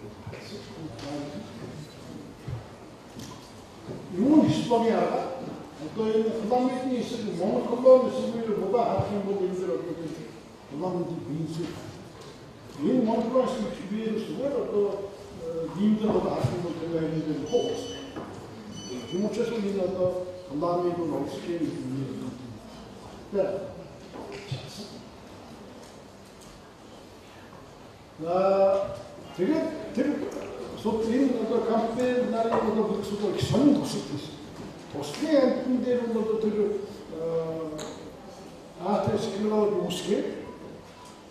S1: Юу хистологийн арга одоо энэ халамын эсрэг моноклон эсрэг будаа харах юм бол энэ дэр одоо халамын бензин энэ моноклон эсрэг вирус зүгээр одоо димдэр одоо харах юм бол тэр энэ дэр хогс. Тийм учраас энэ одоо халамын бол оксиген юм. Тэгээд тэр суд энэ одоо Кампбелл нарын одоо бүх суд их сонин тусал байсан. Туслын амьтан дээр нь одоо тэр атеросклероз үүсгээд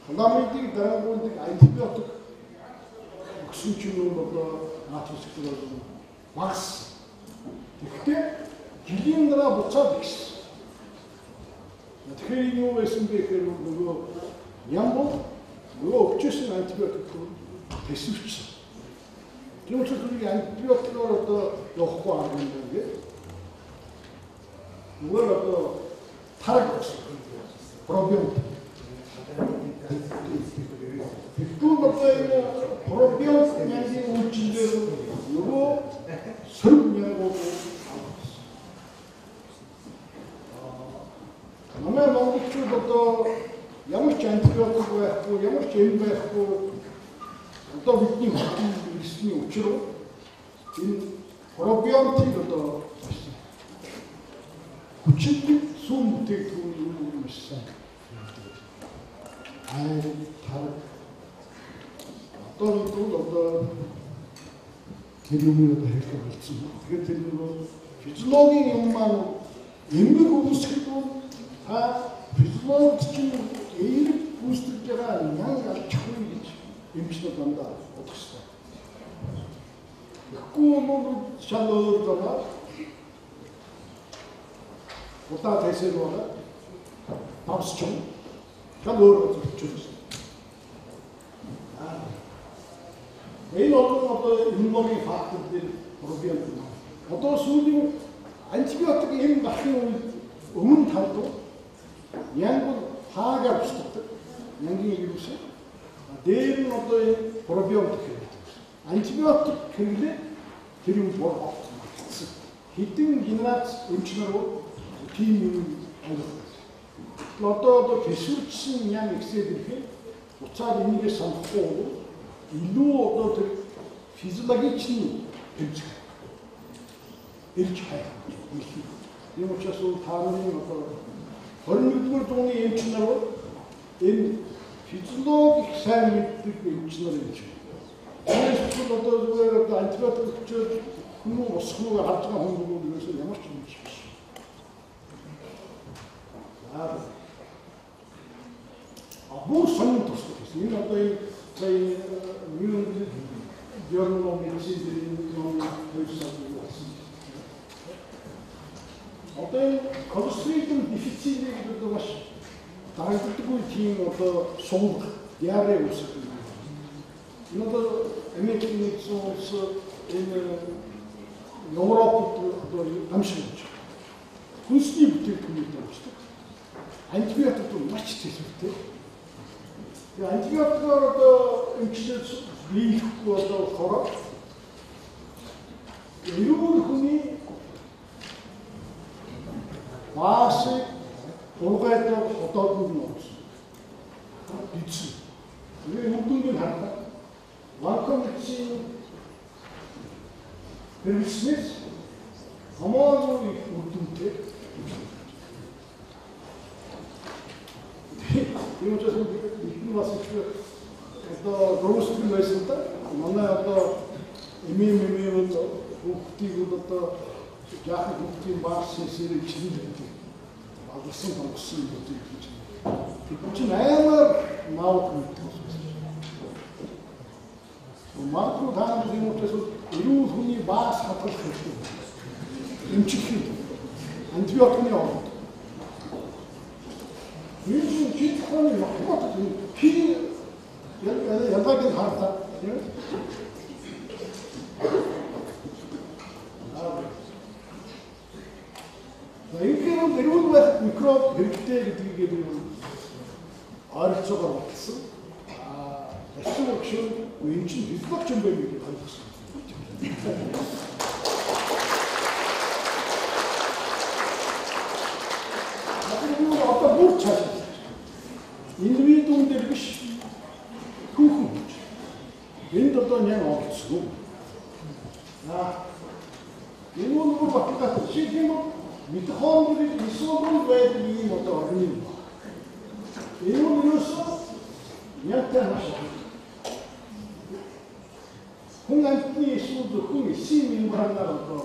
S1: халамыг дарангуйдаг антибиотик өгсөн чинь нь одоо атеросклероз багассан. Тэгэхдээ жилийн дараа буцаад ихсэн. Тэгэхээр энэ юу байсан бэ гэхээр нөгөө ям бол нөгөө өгчээсэн антибиотик тэсвэрчсэн. Тийм учраас үнийг антибиотикоор одоо явахгүй арга юм байна гэх. Нөгөө одоо тараг болсон. Пробиотик. Тэгвэл одоо энэ пробиотик нянгийн үйлчлэлээр нөгөө сөрөг нянгууд манай монголчууд одоо ямар ч антибиотик байхгүй, ямар ч эм байхгүй одоо бидний хөтөн ирсний учир энэ пробиотик одоо хүчинтэй сүүн бүтээгдэхүүн юу маш сайн явдаг. Ай тараг одоо бид одоо тэр юмыг одоо хэрэглэх болсон. Тэгэхээр тэр нөгөө физиологийн юм маань эмгэг үүсгэх бол та физиологид чинь эерэг гүйцэтгэж байгаа нянг алчихгүй гэж эмчнүүд дандаа бодох ёстой. Тэгэхгүй бол шал өөр замаар удаа тэсэр байгаа давсч юм. Шал өөр газар очиж. Энэ одоо иммунологийн фактор дээр проблем байна. Одоо сүүлийн антибиотик эм гарахын үед өмнө талд нянг бол хаагаар бусддаг. Нянгийн вирус. Дээр нь одоо энэ Пробиотик хэрэглэдэг. Антибиотик хэрэглээ тэр юм бор мартсан. Хэдэн генерац эмч нар тийм юм ойлгох. Одоо төсвөрчсөн ян ихсээд ирэхэд буцаад энийгээ сонгохгүй бол илүү одоо тэр физиологичны хэмжээ ирж хайх. Тийм учраас та нарын одоо 21-р зууны эмч нар бол энэ физиологи их сайн мэддэг эмч нар юм шиг. Эсвэл одоо зүгээр одоо антибиотик өгчөөд хүмүүс босох нь харж байгаа хүн бол ерөөсөө ямар ч юм биш. За бүр сонин туршлага гэсэн. Энэ одоо энэ сая New Journal of Medicine дээр 2 сар болсон. Одоо энэ Clostridium difficile гэдэг одоо маш дарагддаггүй тийм одоо суулга диарей үүсгэх юм. Энэ одоо Америкийн нэгдсэн улс, энэ Европод одоо гамшиг болж байгаа. Хүнсний бүтээгдэхүүнийг дамждаг. Антибиотик маш төсөвтэй. Тэгээ антибиотикоор одоо эмчлээд биелэхгүй одоо болохоор эрүүл хүний баасыг ургайдаар хотоод нь орсон. Гидсэн. Тэгээ үр дүнгийг харлаа. Ванкомицин хэрэглэснээс хамаагүй их үр дүнтэй. Тийм учраас бид бас их одоо рөөсгөл байсан да. Манай одоо эмээ бол хүүхдийг бол одоо жаахан хүүхдийн баас сэрэг чиглэлдэг. Балсан тонгосон гэдэг юм чинь. Тэд чинь аймаар наавд мэддэг байсан. Магадгүй та нар юм учраас эрүүл хүний баас хадгалах хэрэгтэй. Эмчлэх хэрэгтэй. Антибиотикны оронд. Энэ чинь жид ухааны математик хий ялгааг нь харлаа. Тийм ээ. За энэ эрүүл байх микроб хэрэгтэй гэдгийг би ойролцоогоор баталсан. Аа Орчин өгшөн энэ чинь физиологч юм байна гэдгийг ойлгосон. Одоо одоо бүр цааш. Индивидуум дээр биш, түүхэн хүч. Энд одоо нян оролцсон. За энэ бол бүр баталгаатай. Жишээлх юм бол митохондрийн лизосом байдаг ийм одоо организм байна. Энэ нь ерөөсөө нянтай маш хүн амьтны эсвэл зөвхөн эсийн мембранаар одоо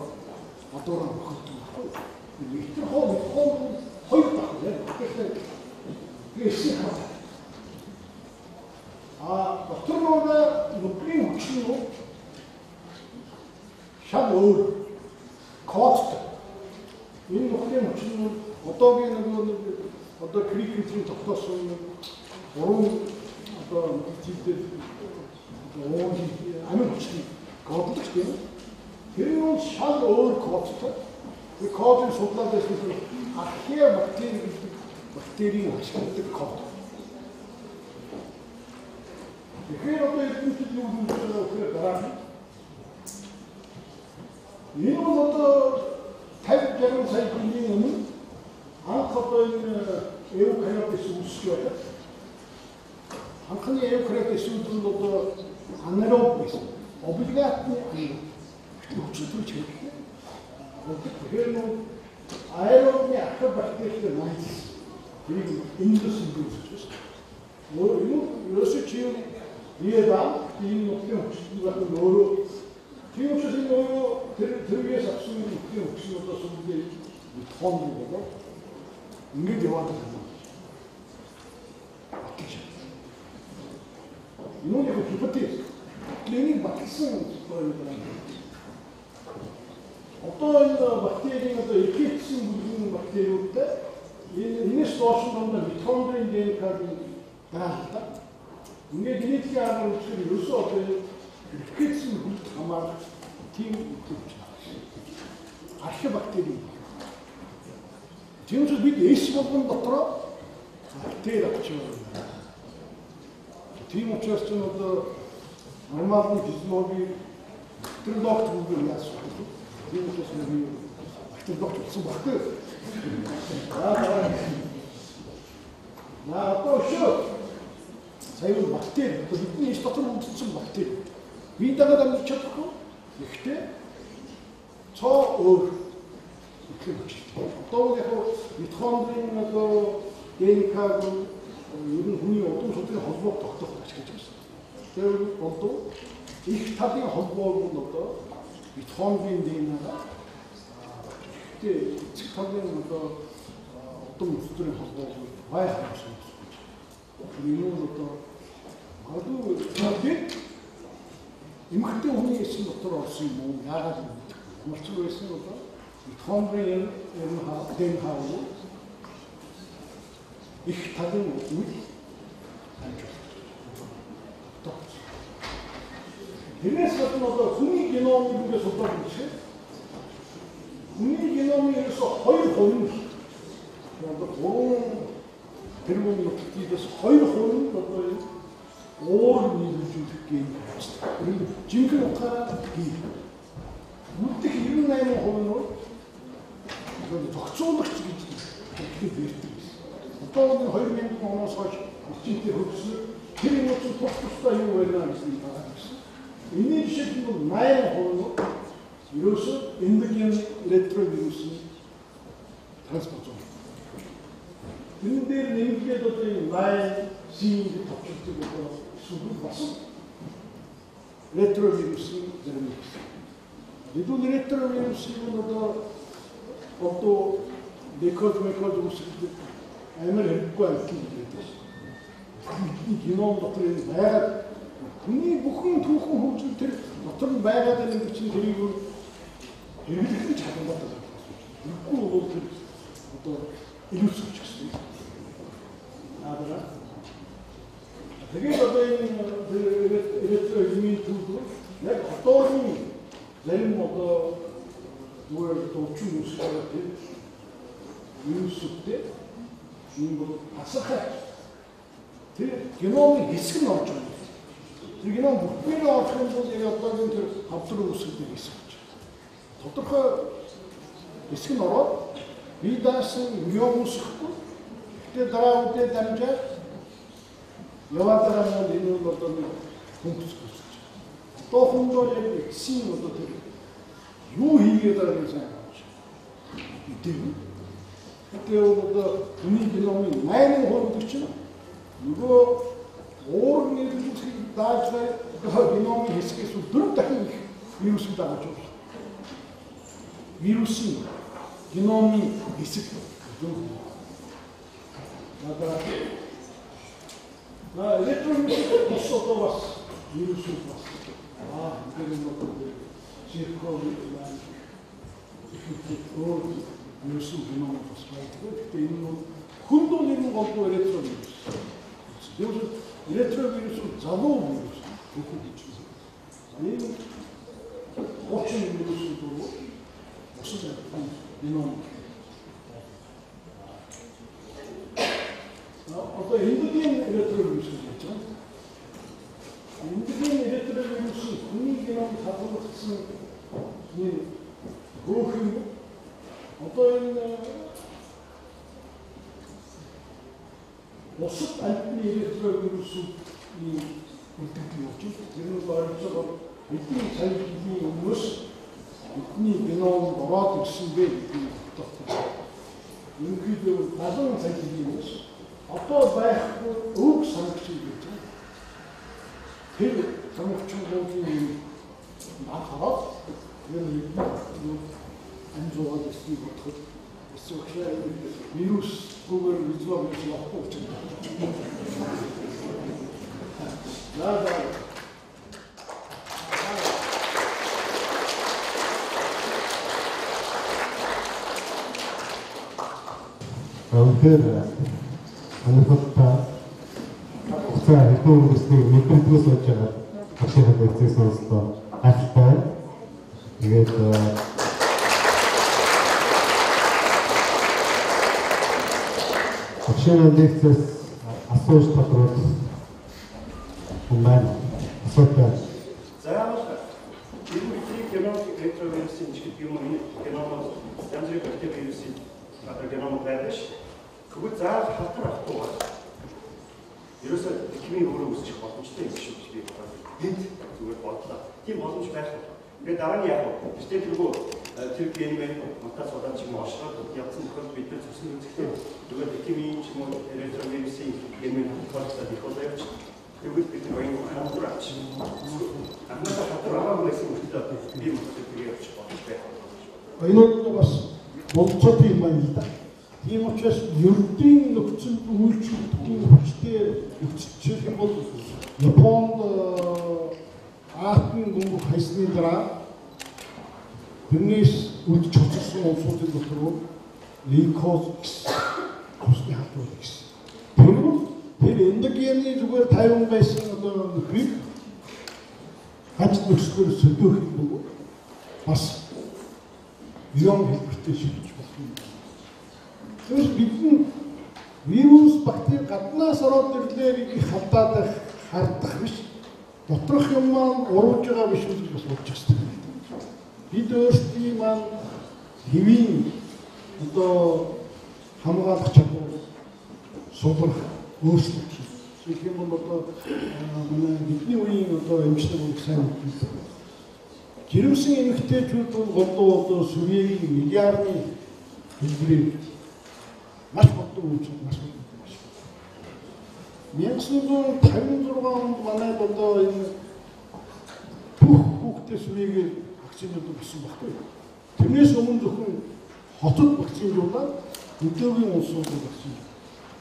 S1: одоороо нөхөрдөг байхгүй. Митохондр хоёр давхар яг. Тэгэхээр эсийн хав. А дотор нөгөө нүдний хүчин нь шал өөр кодтой. Энэ нүхлийн хүчин нь одоогийн нөгөө одоо крикетийн тогтоосон гурван одоо мэдээлэл одоо уун амин хүчний коддог тийм. Тэр нь шал өөр кодтой. Тэр кодыг судлаад байсан чинь археа бактери гэдэг бактерийн ашигладаг код. Тэгэхээр одоо эрдэмтэд юу гэж байгаа вэ гэхээр дараа нь энэ бол одоо 50 60 сая жилийн өмнө анх одоо энэ эукариот эс үүсэж байна. Анхны эукариот эсүүд нь одоо анаэроб байсан. Облигатны анаэроб. Гэтэл хүчин төрж хэрэгтэй. Тэгэхээр нөө аэробны архебактерийг найзсан. Тэрийг эндосимбиоз гэж байна. Өөр энэ ерөөсөө чи юм бие даан энэ нутгийн хүчин байх нь өөрөө. Тийм учраас энэ өөрөө тэр тэрвээс авсан нутгийн хүчин одоо сүүлдээ митохондри болоо ингэж яваад байна. Баталж. Энэ нь гипотез. Энийг баталсан юм байна. Одоо энэ бактерийн одоо эрхээчсэн бүлгийн бактериудтай энэ энэс доош нь дандаа митохондрийн ДНК-г даалта. Ингээд генетикийн аргаар үзэхээр ерөөсөө одоо эрхээчсэн бүлд хамаарах тийм үгч. Архебактери. Тийм учраас бид эс болгон дотроо бактери авч яваа. Тийм учраас ч одоо Нормалны физиологи бактериологч үгээр яасан бэ? Тийм учраас би бактериологч болсон баггүй. Аа одоо шүү. Сая бактери бидний иш дотор үлдсэн бактери. Би дагаад амьдарч чадахгүй. Гэхдээ цоо өөр ихээр хүчтэй. Одоо яг митохондрийн одоо ДНК-г ер нь хүний удам судрын холбоог тогтоох ашиглаж байна. Тэр болдоо их талын холбоог нь одоо митохондрийн ДНК-г гэхдээ эцэг талын одоо удам судрын холбоог байх юмсан. Энэ нь одоо магадгүй эмэгтэй хүний эсэн дотор орсон юм уу? Яагаад юм бэ? Ямар ч байсан одоо митохондрийн ДНК нь их талын үйл амжуулдаг. Тэрнээс гадна одоо хүний геномыг ингээд судлаад үзэхэд хүний геномын ерөөсөө 2% нь одоо 3 тэрбум нуклеотидоос 2% нь одоо энэ уур нийлүүлэх ген гэж байна. Энэ жинхэнэ утгаараа ген. Үлдэх 98% нь бол зохицуулагч гэж хэлдэг ярьдаг. Одоо энэ 2000 оноос хойш хүчинтэй хөгжсөн тэр юм чинь тус тусдаа юу байна гэсэн байгаа гэсэн. Энийн жишээлбэл бол 80% нь ерөөсөө эндоген ретровирусын транспозон. Энэ дээр нэмэгдээд одоо энэ 8 C гэж товчилдог одоо сүлбэл бас ретровирусын зарим нэг гэсэн. Хэдүүл ретровирусыг нь одоо декод мекод үүсгэдэг амар хэрэггүй амьтан гэдэг байна. Бидний геном дотор энэ байгаад хүний бүхэн түүхэн хөгжил тэр дотор нь байгаад байгаа юм чинь тэрийг хэрэглэх нь чадвартай байх юм. Хэрэггүй бол тэр одоо илүүцэж гэсэн. Аа тэгээд одоо энэ ретровирусын түүх яг одоогийн зарим одоо зүгээр төвчин үүсгэж тэр вирусүүдтэй энэ бол асархай тэр геномын хэсэг нь орж байгаа. Тэр геном бүгдээр орох юм бол яг одоогийн тэр хавдар үүсгэдэг хэсэг гэж. Тодорхой хэсэг нь ороод бие даасан геном үүсгэхгүй. Гэхдээ дараа үедээ дамжаад яваад байгаа нь энэ бол одоо нэг функц үүсгэж байгаа. Одоохондоо яг эцсийн одоо тэр юу хийгээд байгааг сайн авч мэдээгүй. Тэгээ одоо хүний геномын 8% гэдэг чинь нөгөө уурга нийлүүлэхийг дааж байгаа геномын хэсгээс 4 дахин их вирусыг дагаж байна. Вирусын геномын хэсэг 4. Одоо ретровирус бас одоо бас вирусууд бас энэ нь одоо циркулын өөр вирусын геном бас байдаг. Гэхдээ энэ нь хүнд бол энэ голдуу ретровирус. Тэгвэл ретровирус нь залуу вирус хөхөд гэж байна. Энэ хуучин вирусууд бол бусад геном. Одоо эндоген ретровирус гэж байна. Эндоген ретровирус хүний геномд хадгалагдсан энэ хөөх юм. Одоо энэ бусад амьтны ретровирусуудын үлдэгдэл явж байна. Тэр нь ойролцоогоор хэдийн сая жилийн өмнөөс бидний геномд ороод ирсэн бэ гэдэг утгатай. Ерөнхийдөө 70 сая жилийн өмнөөс одоо байхгүй өвөг сангч гэж байна. Тэр сангчуудын над хараад энэ бидний амь зуугаад ирснийг бодоход эсвэл вирусгүйгээр визуал вирус явахгүй гэж байна. За
S3: үнэхээр сонирхолтой хугацаа хэрхэн өнгөрснийг мэдрэмжгүй сууж байгаа багшийнхаа лекцийг сонслоо. Гайхалтай байна. Тэгээд багшийн лекцээс асууж тодруулах юм байна. Асуудал.
S4: ретровирусын ч гэдэг юм уу энэ геномод янз бүрийн бактери вирусын одоо геномод байдаг ш. Тэгвэл заавал халдвар авахгүйгээр ерөөсөө лейкемийн өөрөө үүсчих боломжтой юм шиг би бодоод гинт зүгээр бодлоо. Тийм боломж байх. Тэгээд дараа нь яг вэ? Тэргүй тэр генмэн мутац удаан ч юм уу оршиход явцсан тохиолдолд бид нар цэцэн үзэхдээ зүгээр лейкемийн ч юм уу ретровирусын генмэн тохиолдолд их болоо явж тэгвэл бид нар энэ халдвар авч анхнаасаа халдвар аваагүй байсан мөртлөө би мөртлөө тэгээ явчих боломж байх.
S1: Энэ бол бас болцоотой юм байна л да. Тийм учраас ердийн нөхцөлд үйлчлэхгүй хүчтэй нөхцөл юм бол Японд атомын бөмбөг хайсны дараа тэрнээс үлдэж хоцорсон улсуудын дотор лейкоз гэсэн цусны халдвар гэсэн. Тэгвэл тэр эндогены зүгээр 50 байсан одоо нөхрийг гач нөхцлөөр сөдөөх юм бол бас вирон хэлбэртэй шилжиж болох юм. Тэгвэл бидний вирус бактери гаднаас ороод ирлээ их халдаад хардах биш. Доторх юм маань урвж байгаа биш үү гэж бас бодчих хэрэгтэй. Бид өөрсдийн маань хэвийн одоо хамгаалах чадвар суулгах өөрчлөлт хийх. Жишээ нь бол одоо манай бидний үеийн одоо эмчнэр бол сайн мэддэг. Жирэмсэн эмэгтэйчүүд бол голдуу одоо сүрьеийн миллиардны хэлбэрээр маш боддог үйлчлэл маш маш. 1956 онд манайд одоо энэ бүх хүүхдээ сүрьегээр вакцинууд өгсөн баггүй. Тэрнээс өмнө зөвхөн хотод вакцинжуулаад өдөөгийн улсуудад вакцин.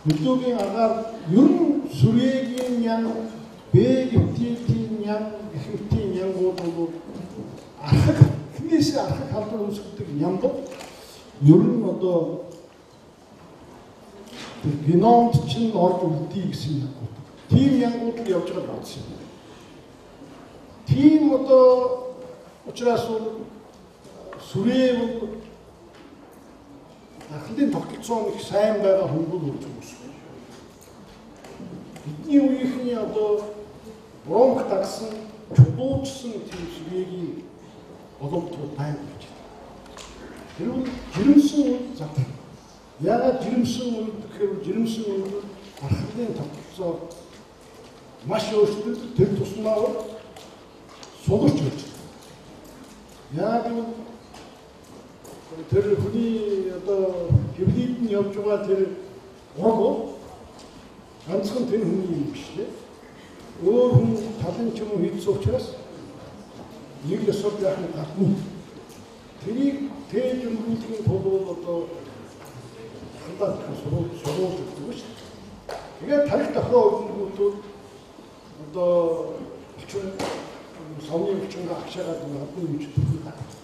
S1: Өдөөгийн агаар ер нь сүрьегийн ян, Б гепатитийн ян, гэх мэтийн янгууд бол архаг эхнээсээ архаг халдвар үүсгэдэг янгууд ер нь одоо тэр геномд чинь орж үлдээ гэсэн янгууд. Тийм янгууд л явж байгаа бодсон юм. Тийм одоо учраас бол сүрээ бол архалын тогтолцоо их сайн байгаа хүмүүс үржих үүсгэн. Бидний үеийнхний одоо бронх дагсан, чулуужсан тийм сүрээгийн боломжтой байг гэж. Тэрвэл жирэмсэн үед задаг. Яагаад жирэмсэн үед гэхээр жирэмсэн үед архалын тогтолцоо маш өөрчлөлт тэр тусмаа суларч байж. Яг гэвэл тэр хүний одоо гибрид нь явж байгаа тэр ураг бол ганцхан тэр хүний юм биш лээ. Өөр хүн талын ч юм уу хийсэн учраас нэг ёсоор яах нь гадна. Тэрийг тээж өнгөрүүлэхийн тулд одоо хандаад сурвалж өгдөг шүү дээ. Тэгээд тарих тохио өгөнгүүтүүд одоо элчин савны элчингээ агшаагаад гадны юм ч төрөх.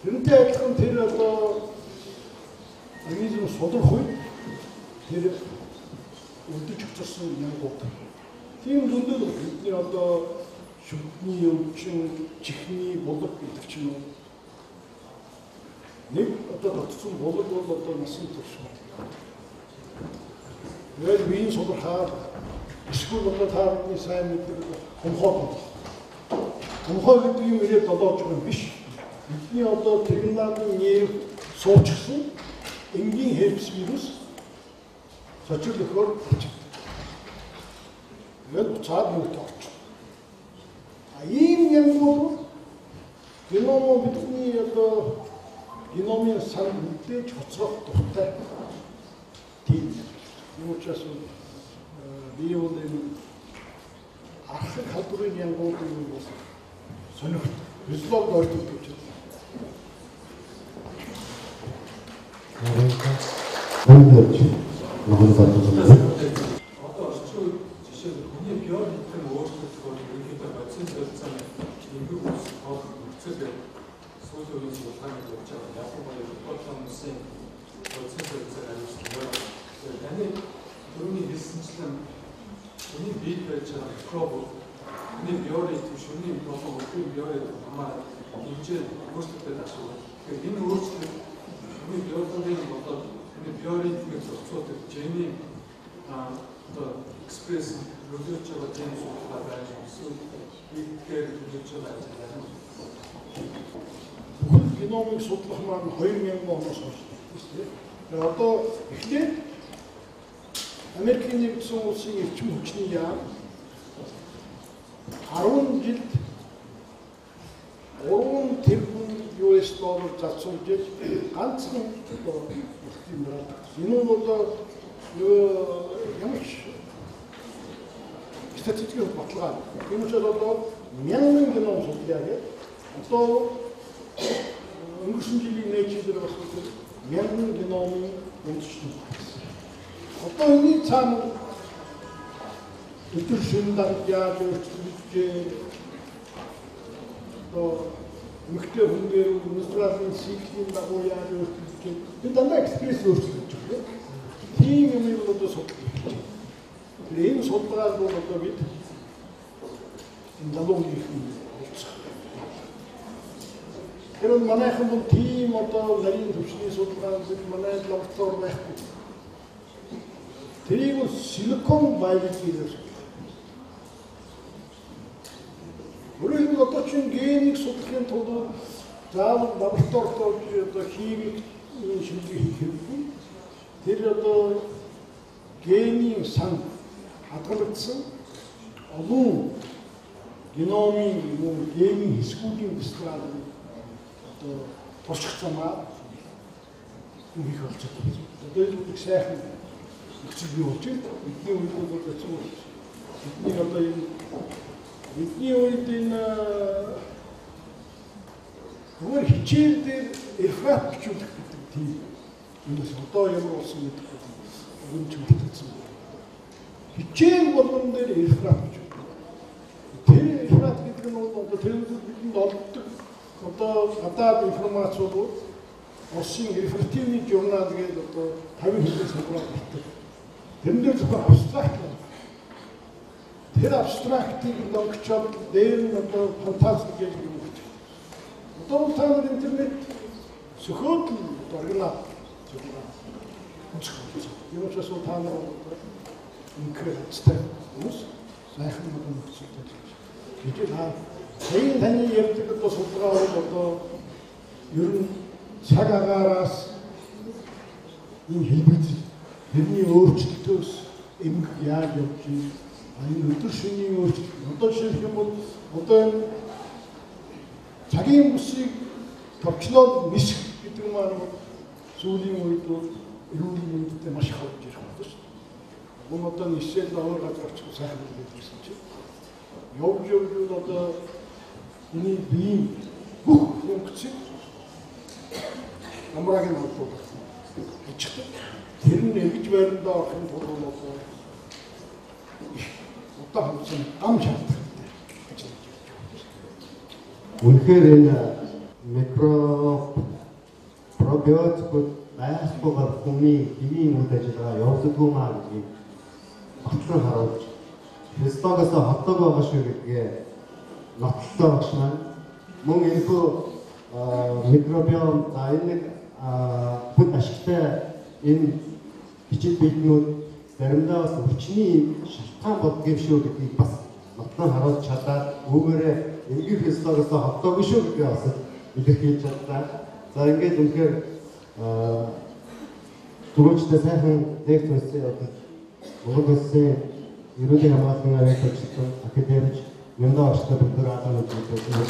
S1: Тэрнтэй адилхан тэр одоо организм сулрах үед тэр үлдэж хоцорсон янгууд. Тийм зөндөл бидний одоо шүдний өвчин, чихний булаг гэдэг ч юм уу. Нэг одоо дотцсон булаг бол одоо насан турш. Тэгээд биеийн сулрахаар эсвэл одоо та бүхний сайн мэддэг хомхой бол. Хомхой гэдэг юм ирээд долоож байгаа юм биш. Бидний одоо терминалын нерв суучихсан энгийн херпес вирус сочир нөхөр авчирдаг. Тэгээд буцаад нүгт орчих. А ийм янгууд геном бидний одоо геномын сан мэдээж хоцрох дуртай. Тийм. Тийм учраас би бол энэ архаг халдварын янгуудын бас сонирхолтой. Физиолог ойртол гэж байна.
S5: Одоо орчин үед жишээ нь хүний биоритм өөрчлөлт бол ерөнхийдөө бодисын солилцооны эмгэг ус тоох нөхцөл байдал сүүлийн үеийн судалгааны явж байгаа. Ялангуяа Японы хүмүүсийн бодисын солилцоог хариуцсан. Тэгэхээр таны түрүүний хэлсэнчлэн хүний биед байж байгаа микроб хүний биоритм, шүрний болон өдрийн биоритм хамаарат хэмжээ өөрчлөлтөд ашиглана. Тэгэхээр энэ өөрчлөлт хүний биологийн болоод хүний биоритмыг зохицуулдаг гений одоо экспресс нөлөөлж байгаа ген судалгаа байна. Эсвэл ихээр нөлөөлж байгаа ажил байна.
S1: геномыг судлах маань 2000 оноос хойш тийм ээ. Тэгээ одоо эхлээд Америкийн нэгдсэн улсын эрчим хүчний яам 10 жилд 3 тэрбум US доллар зарцуулж ганцхан одоо юм дараадаг. Энэ нь одоо ямар ч статистикийн баталгаа. Тийм учраас одоо мянган геном судлаа гэх. Одоо өнгөрсөн жилийн Nature дээр бас мянган геномын үндэслэл гарсан. Одоо энэний цаана өдөр шөнө дагаж яаж өөрчлөгдөж одоо эмэгтэй хүн дээр менструалийн циклийн дагуу яаж өөрчлөгдөж энэ дандаа экспресс өөрчлөгдөж байна. Тийм юмыг одоо судлах гэж байна. Тэр энэ судалгаанд бол одоо бид энэ залуу үеийнхэн олцох. Тэр нь манайхан бол тийм одоо нарийн түвшний судалгаанд бид манай лаборатори байхгүй. Тэрийг бол силикон биологи гэж судлах. Өөрөөр хэлбэл одоо чинь генийг судлахын тулд заавал лабораторид одоо химик шинжилгээ хийх хэрэггүй. Тэр одоо генийн сан хадгалагдсан олон геномын юм генийн хэсгүүдийн бясалгаал одоо турших замаар хийх болчихсон. Одоо энэ их сайхан нөхцөл бий болж байна. Бидний үед бол хэцүү. Бидний одоо энэ бидний үед энэ зүгээр хичээл дээр реферат бичүүлэх гэдэг тийм юмс одоо ямар болсон мэдэхгүй өгөн ч мартагдсан. Хичээл болгон дээр реферат бичүүлдэг. Тэр реферат гэдэг нь бол одоо тэр үед бидэнд олддог одоо гадаад информацууд Оросын реферативны журнал гэдэг одоо 50 хэдэн салбараар гардаг. Тэрэн дээр зөвхөн абстракт байна. Тэр абстрактыг логчоод дээр нь одоо фантаст гэж юм гэж. Одоо та нар интернет сөхөөд л оригинал судалгаа үзэх болсон. Тийм учраас та нар үнэхээр хацтай хүмүүс сайхан одоо нөхцөлтэй ажиллаж. Гэвч та саяын таны ярьдаг одоо судалгаа бол одоо ер нь цаг агаараас энэ хэлбэлзэл тэрний өөрчлөлтөөс эмгэг яаж явж байна? Энэ өдөр шөнийн өөрчлөлт. Одоо жишээлх юм бол одоо энэ цагийн бүсийг товчлоод нисэх гэдэг маань сүүлийн үед бол эрүүл мэндэд маш их орж ирэх болно шүү дээ. Мөн одоо нисэл өөр газар очих сайхан гэдэг гэсэн чинь явж явж одоо энэ биеийн бүх функцийг намрааг нь холбоолох гэж. Тэр нь эргэж байрандаа орохын тулд одоо их удаан хугацаанд гам шаардлагатай ажиллаж байна.
S3: Үнэхээр энэ микроб пробиотикууд байхгүйгээр хүний биеийн үйл ажиллагаа явагддаггүй маа гэдгийг батлан харуулж физиологоос холдоог байгаа шүү гэдгээ нотлоо багш маань. Мөн энэхүү микробиом за энэ нэг хүнд ашигтай энэ бичил биетнүүд заримдаа бас өвчний шалтгаан болдго юм шүү гэдгийг бас нотлон харуулж чадаад үүгээрээ эмгэг физиологоос холдоогүй шүү гэдгээ бас илэрхийлж чадлаа. За ингээд үнэхээр түрүүчтэй сайхан лекц уншсан явдал Монгол улсын эрүүлийн хамгааллын авиас ажилтан академич Нямдаа орчтой бүгд аалаа үзүүлсэн.